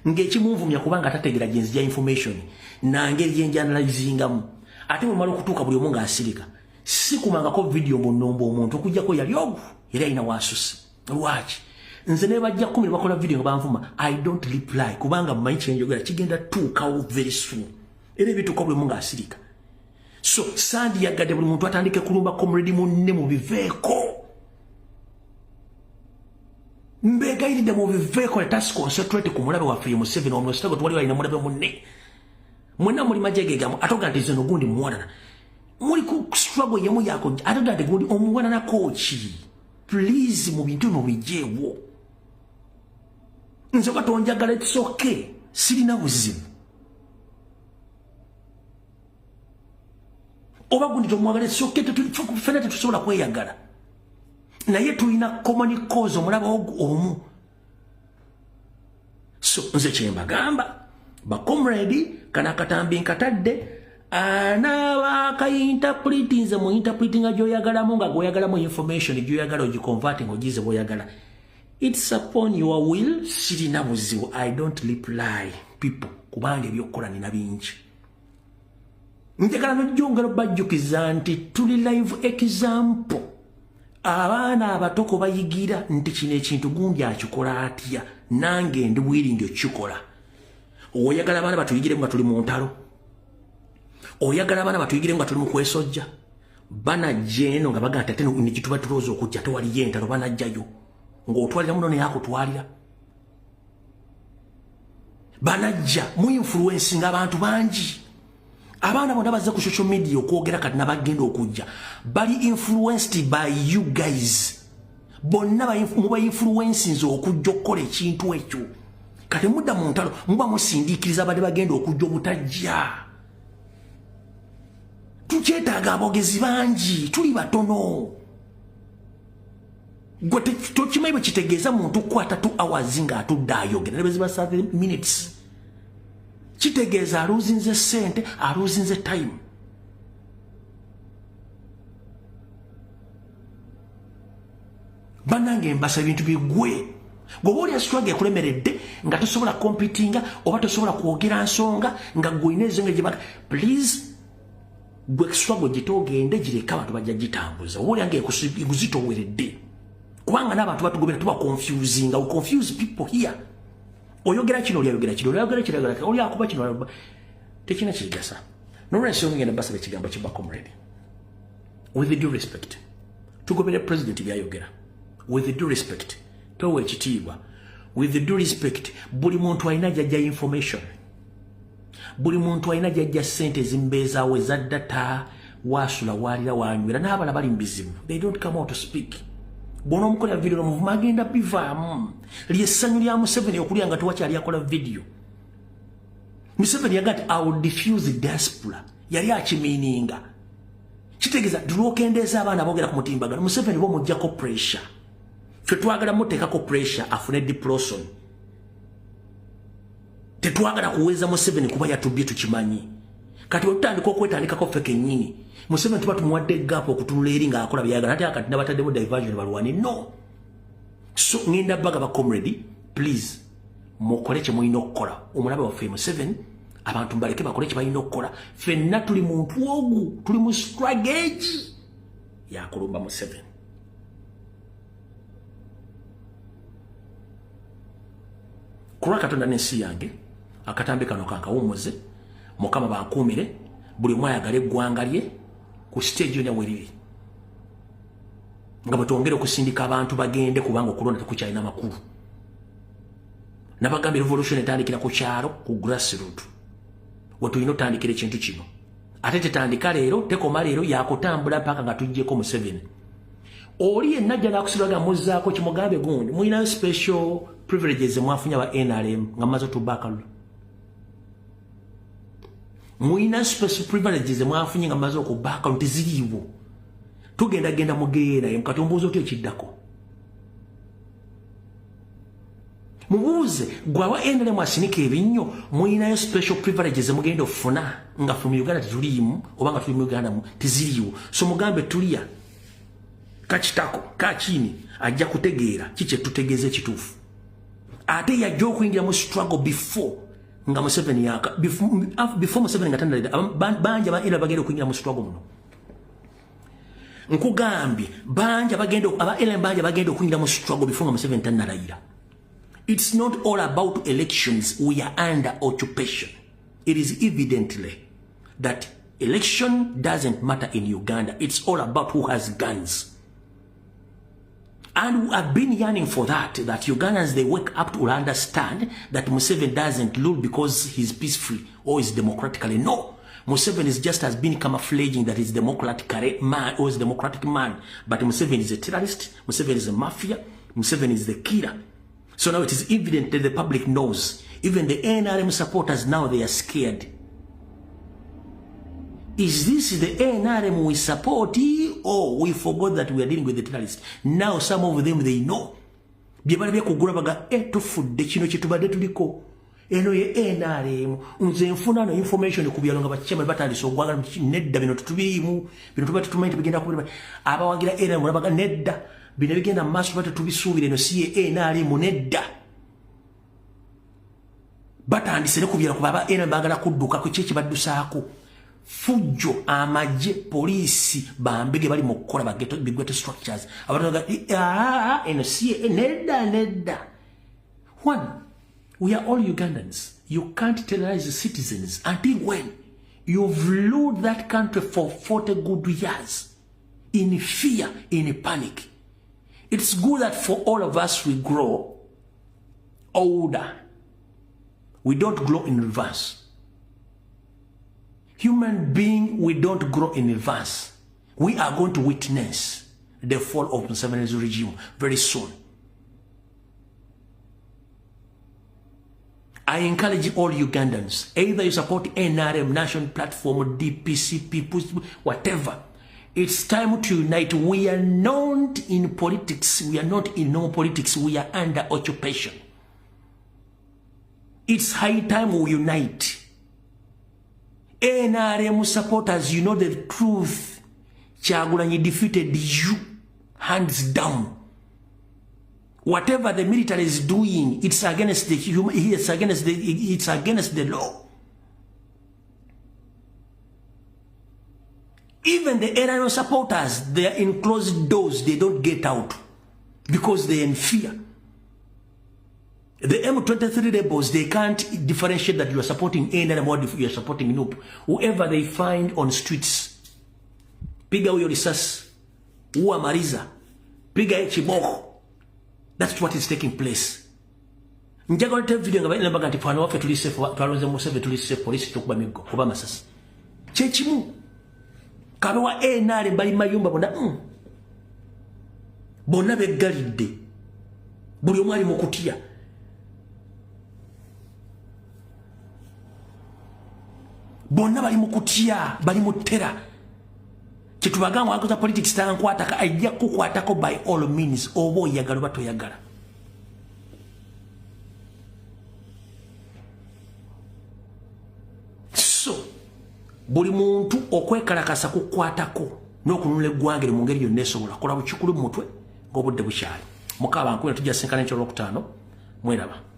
ng'ekimunvumya kubanga tategeera gye nzija information nangeri gye njanalizingamu. Ate bwe mala okutuuka, buli omu ng'asirika. Sikumangako video munomba omuntu, okujjako yali ogu yali alina wasuse. Lwaki nze ne bajja 10 ne bakola video nga banvuma, I don't reply? Kubanga mmanyi kyenjogera kigenda tuukawo very soon, era ebituuka buli omu ng'asirika. So sandiyagadde buli muntu atandike kulumba comrade munne. Mubiveeko, mbegayiridde, mubiveeko. Let us concentrate ku mulabe waffe ye Museveni. Omusitago tuwali alina mulabe munne, mwenna muli majegegamu. Ate oga nti zeno gundi muwanana, muli ku struggle yemu yako, ate oga nti gundi omuwananako ki? Please, mu bintu bino bijeewo. Nze oba tonjagala, it's okay, sirina buzibu. Oba gundi tomwagala, it's okay, ffenna tetusobola kweyagala, naye tulina common cause, omulaba omu. So nze kyembagamba, bacomrade, kana akatambi nkatadde. Anaaba akayinterpretinze mu interpretinga gy'oyagalamu nga gw'oyagalamu information gy'oyagala ogiconverting ogize bw'oyagala. It's upon your will. Sirina buzibu. I don't reply people kubanga ebyokukola nina bingi. Njagala nojjongera bajjukiza nti tuli live example. Abaana abatoko bayigira nti kino ekintu gundi akikola atya, nange ndi willing okukikola. Oyagala abaana batuyigire nga tuli mu ntalo, oyagala abaana batuyigire nga tuli mu kwesojja, banajja eno nga bagamba nti ate nekituba tulowooza okujja tewaliyo entalo, banajjayo ng'otwalira muno naye akutwalira. Banajja mu influencing abantu bangi. Abaana bonna bazze ku social media okwogera kati nabagenda okujja bali influenced by you guys. Bonna muba influencinze okujja okukola ekintu ekyo. Kati mudda mu ntalo muba musindiikiriza abadde bagenda okujja obutajja. Tukyetaaga aboogezi bangi, tuli batono. Gwe tokimanyi bwe kitegeeza muntu kukwata 2 hours ng'atudde ayogera ne bwe ziba 30 minutes. Kitegeeza aluzinze ssente, aluzinze time. Bannange mbasa ebintu bigwe. Bw'oba oli struggle ekulemeredde nga tosobola competinga oba tosobola kwogera nsonga nga gwe olina ensonga gye baka, please gwe struggle gitogende gireka abantu bajja gitambuza. Oba oli nga ekuzitoweredde kubanga n'abantu batugobera tuba confusinga. We confuse people here. Oyogera kino, oli ayogera kino, oli ayogera kino, oyogera kino, oli akuba kino, tekina kigasa. N'olwensonga ngenda basaba ekigambo kiba comrade. With due respect, tugobere president byayogera. With due respect, towe ekitiibwa. With due respect, buli muntu alina jajja information. Buli muntu alina jajja ssente ezimbeezaawo eza data, waasula, waalira, wanywera, n'abala bali mu bizibu. They don't come out to speak. Bw'ona omukolera video n'omuvuma agenda bivaamu. Ly'essanyu lya Museveni okulya nga tewakyali akola video. Museveni yaga nti I will diffuse diaspora. Yali akimiininga. Kitegeeza tulwokendeeza abaana boogera ku mutimbagano. Museveni bo muggyako pressure. Ffe twagala muteekako pressure afune depression. Tetwagala kuweeza Museveni kuba yatubbye tukimanyi. Kati bwe tutandika okwetandikako ffe kennyini, Museveni tuba tumuwadde gap okutunula eri ng'akola byayagala, ate kati nabataddemu diversion balwane. No. So ngenda baga ba comrade, please mukole kye mulina okukola. Omulabe waffe Museveni, abantu mbaleke bakole kye balina okukola. Ffenna tuli muntu ogu, tuli mu strategy ya kulumba Museveni. Kulwa Katonda n'ensi yange, akatambi kano kankawummuze. Mukama bankuumire, buli omu ayagala eggwanga lye ku stage yonna weriri, nga bwe twongera okusindika abantu bagende, kubanga okulonda tekukyalina makulu. Nabagambye revolution etandikira ku kyalo, ku grassroot we tulina otandikira ekintu kino. Ate tetandika leero, tekoma leero, yakutambula mpaka nga tuggyeko Museveni. Oli yenna ajja n'akusibwaga muzzaako kimugambe gundi mulinayo special privileges mwafunye aba NRM nga mumaze otubba akalulu. Mulina special privileges mwafunye nga mumaze okubba akalulu, teziriiwo. Tugendagenda mugeera kati ombuuza otya ekiddako? Mubuuze gwe aba NRM asinika ebinnyo, mulinayo special privileges mugenda okufuna nga ffe mu Uganda tetuliimu, oba nga tuli mu Uganda teziriiwo. So mugambe tulya kakitako kakini, ajja kutegeera kiki etutegeeza ekituufu. Ate yajja okuyingira mu struggle before nga Museveni yaka before Museveni nga tannalira, bangi aba era bagenda okuyingira mu struggle muno. Nkugambye bangi abagenda aba LM bangi abagenda okuyingira mu struggle before nga Museveni tannalayira. It's not all about elections. We are under occupation. It is evidently that election doesn't matter in Uganda. It's all about who has guns. And we have been yearning for that, that Ugandans, they wake up to understand that Museveni doesn't rule because he's peacefully or is democratically. No. Museveni is just has been camouflaging that he's democratic man or is democratic man. But Museveni is a terrorist. Museveni is a mafia. Museveni is the killer. So now it is evident that the public knows. Even the NRM supporters now, they are scared. Is this the NRM we support, or we forgot that we are dealing with the terrorists? Now some of them, they know. Bye bali byekugula baga tufudde kino kye tubadde tuliko. Eno ye NRM. Nze nfuna no information ku byalo nga bachairman batandise ogwanga nedda, bino tetubiriimu, bino tuba tetumanyi tebigenda kuba. Abawagira NRM baga nedda, bino bigenda mu maaso tuba tetubisuubira, eno si ye NRM, nedda. Batandise ne ku byalo kuba aba NRM baagala kudduka ku ki ekibaddusaako. Fujjo, amagye, poliisi, bambege bali mu kukola ba ghetto structures. Abantu baga eno si ye, nedda, nedda. One, we are all Ugandans. You can't terrorize the citizens until when? You've ruled that country for 40 good years in fear, in panic. It's good that for all of us we grow older. We don't grow in reverse. Human being, we don't grow in reverse. We are going to witness the fall of Museveni's regime very soon. I encourage all Ugandans, either you support NRM, National Platform, DPCP, whatever. It's time to unite. We are not in politics. We are not in no politics. We are under occupation. It's high time we unite. NRM supporters, you know the truth. Kyagulanyi defeated you, hands down. Whatever the military is doing, it's against the human, it's against the law. Even the NRM supporters, they are in closed doors. They don't get out because they're in fear. The M23 rebels, they can't differentiate that you are supporting NRM or you are supporting NUP. Whoever they find on streets, piga huyo risasi, uwa mariza, piga chiboko. That's what is taking place. Njagala te video nga baga nti fano waffe tuli safe, twalonze Museveni, tuli safe, police tukuba miggo oba masasi. Kyekimu kabe wa NRM bali mayumba bonna, bonna beggalidde, buli omu ali mu kutya. Bonna bali mu kutya, bali mu ttera. Kyetubagamba wakoza politics tankwatako, ajja kukwatako by all means, oba oyagala oba toyagala. So buli muntu okwekalakasa kukwatako n'okununula eggwanga mu ngeri yonna esobola kola bukikulu mu mutwe ng'obudde bukyali. Mukaba nkubira tujja sinkana enkya olwokutaano, mweraba.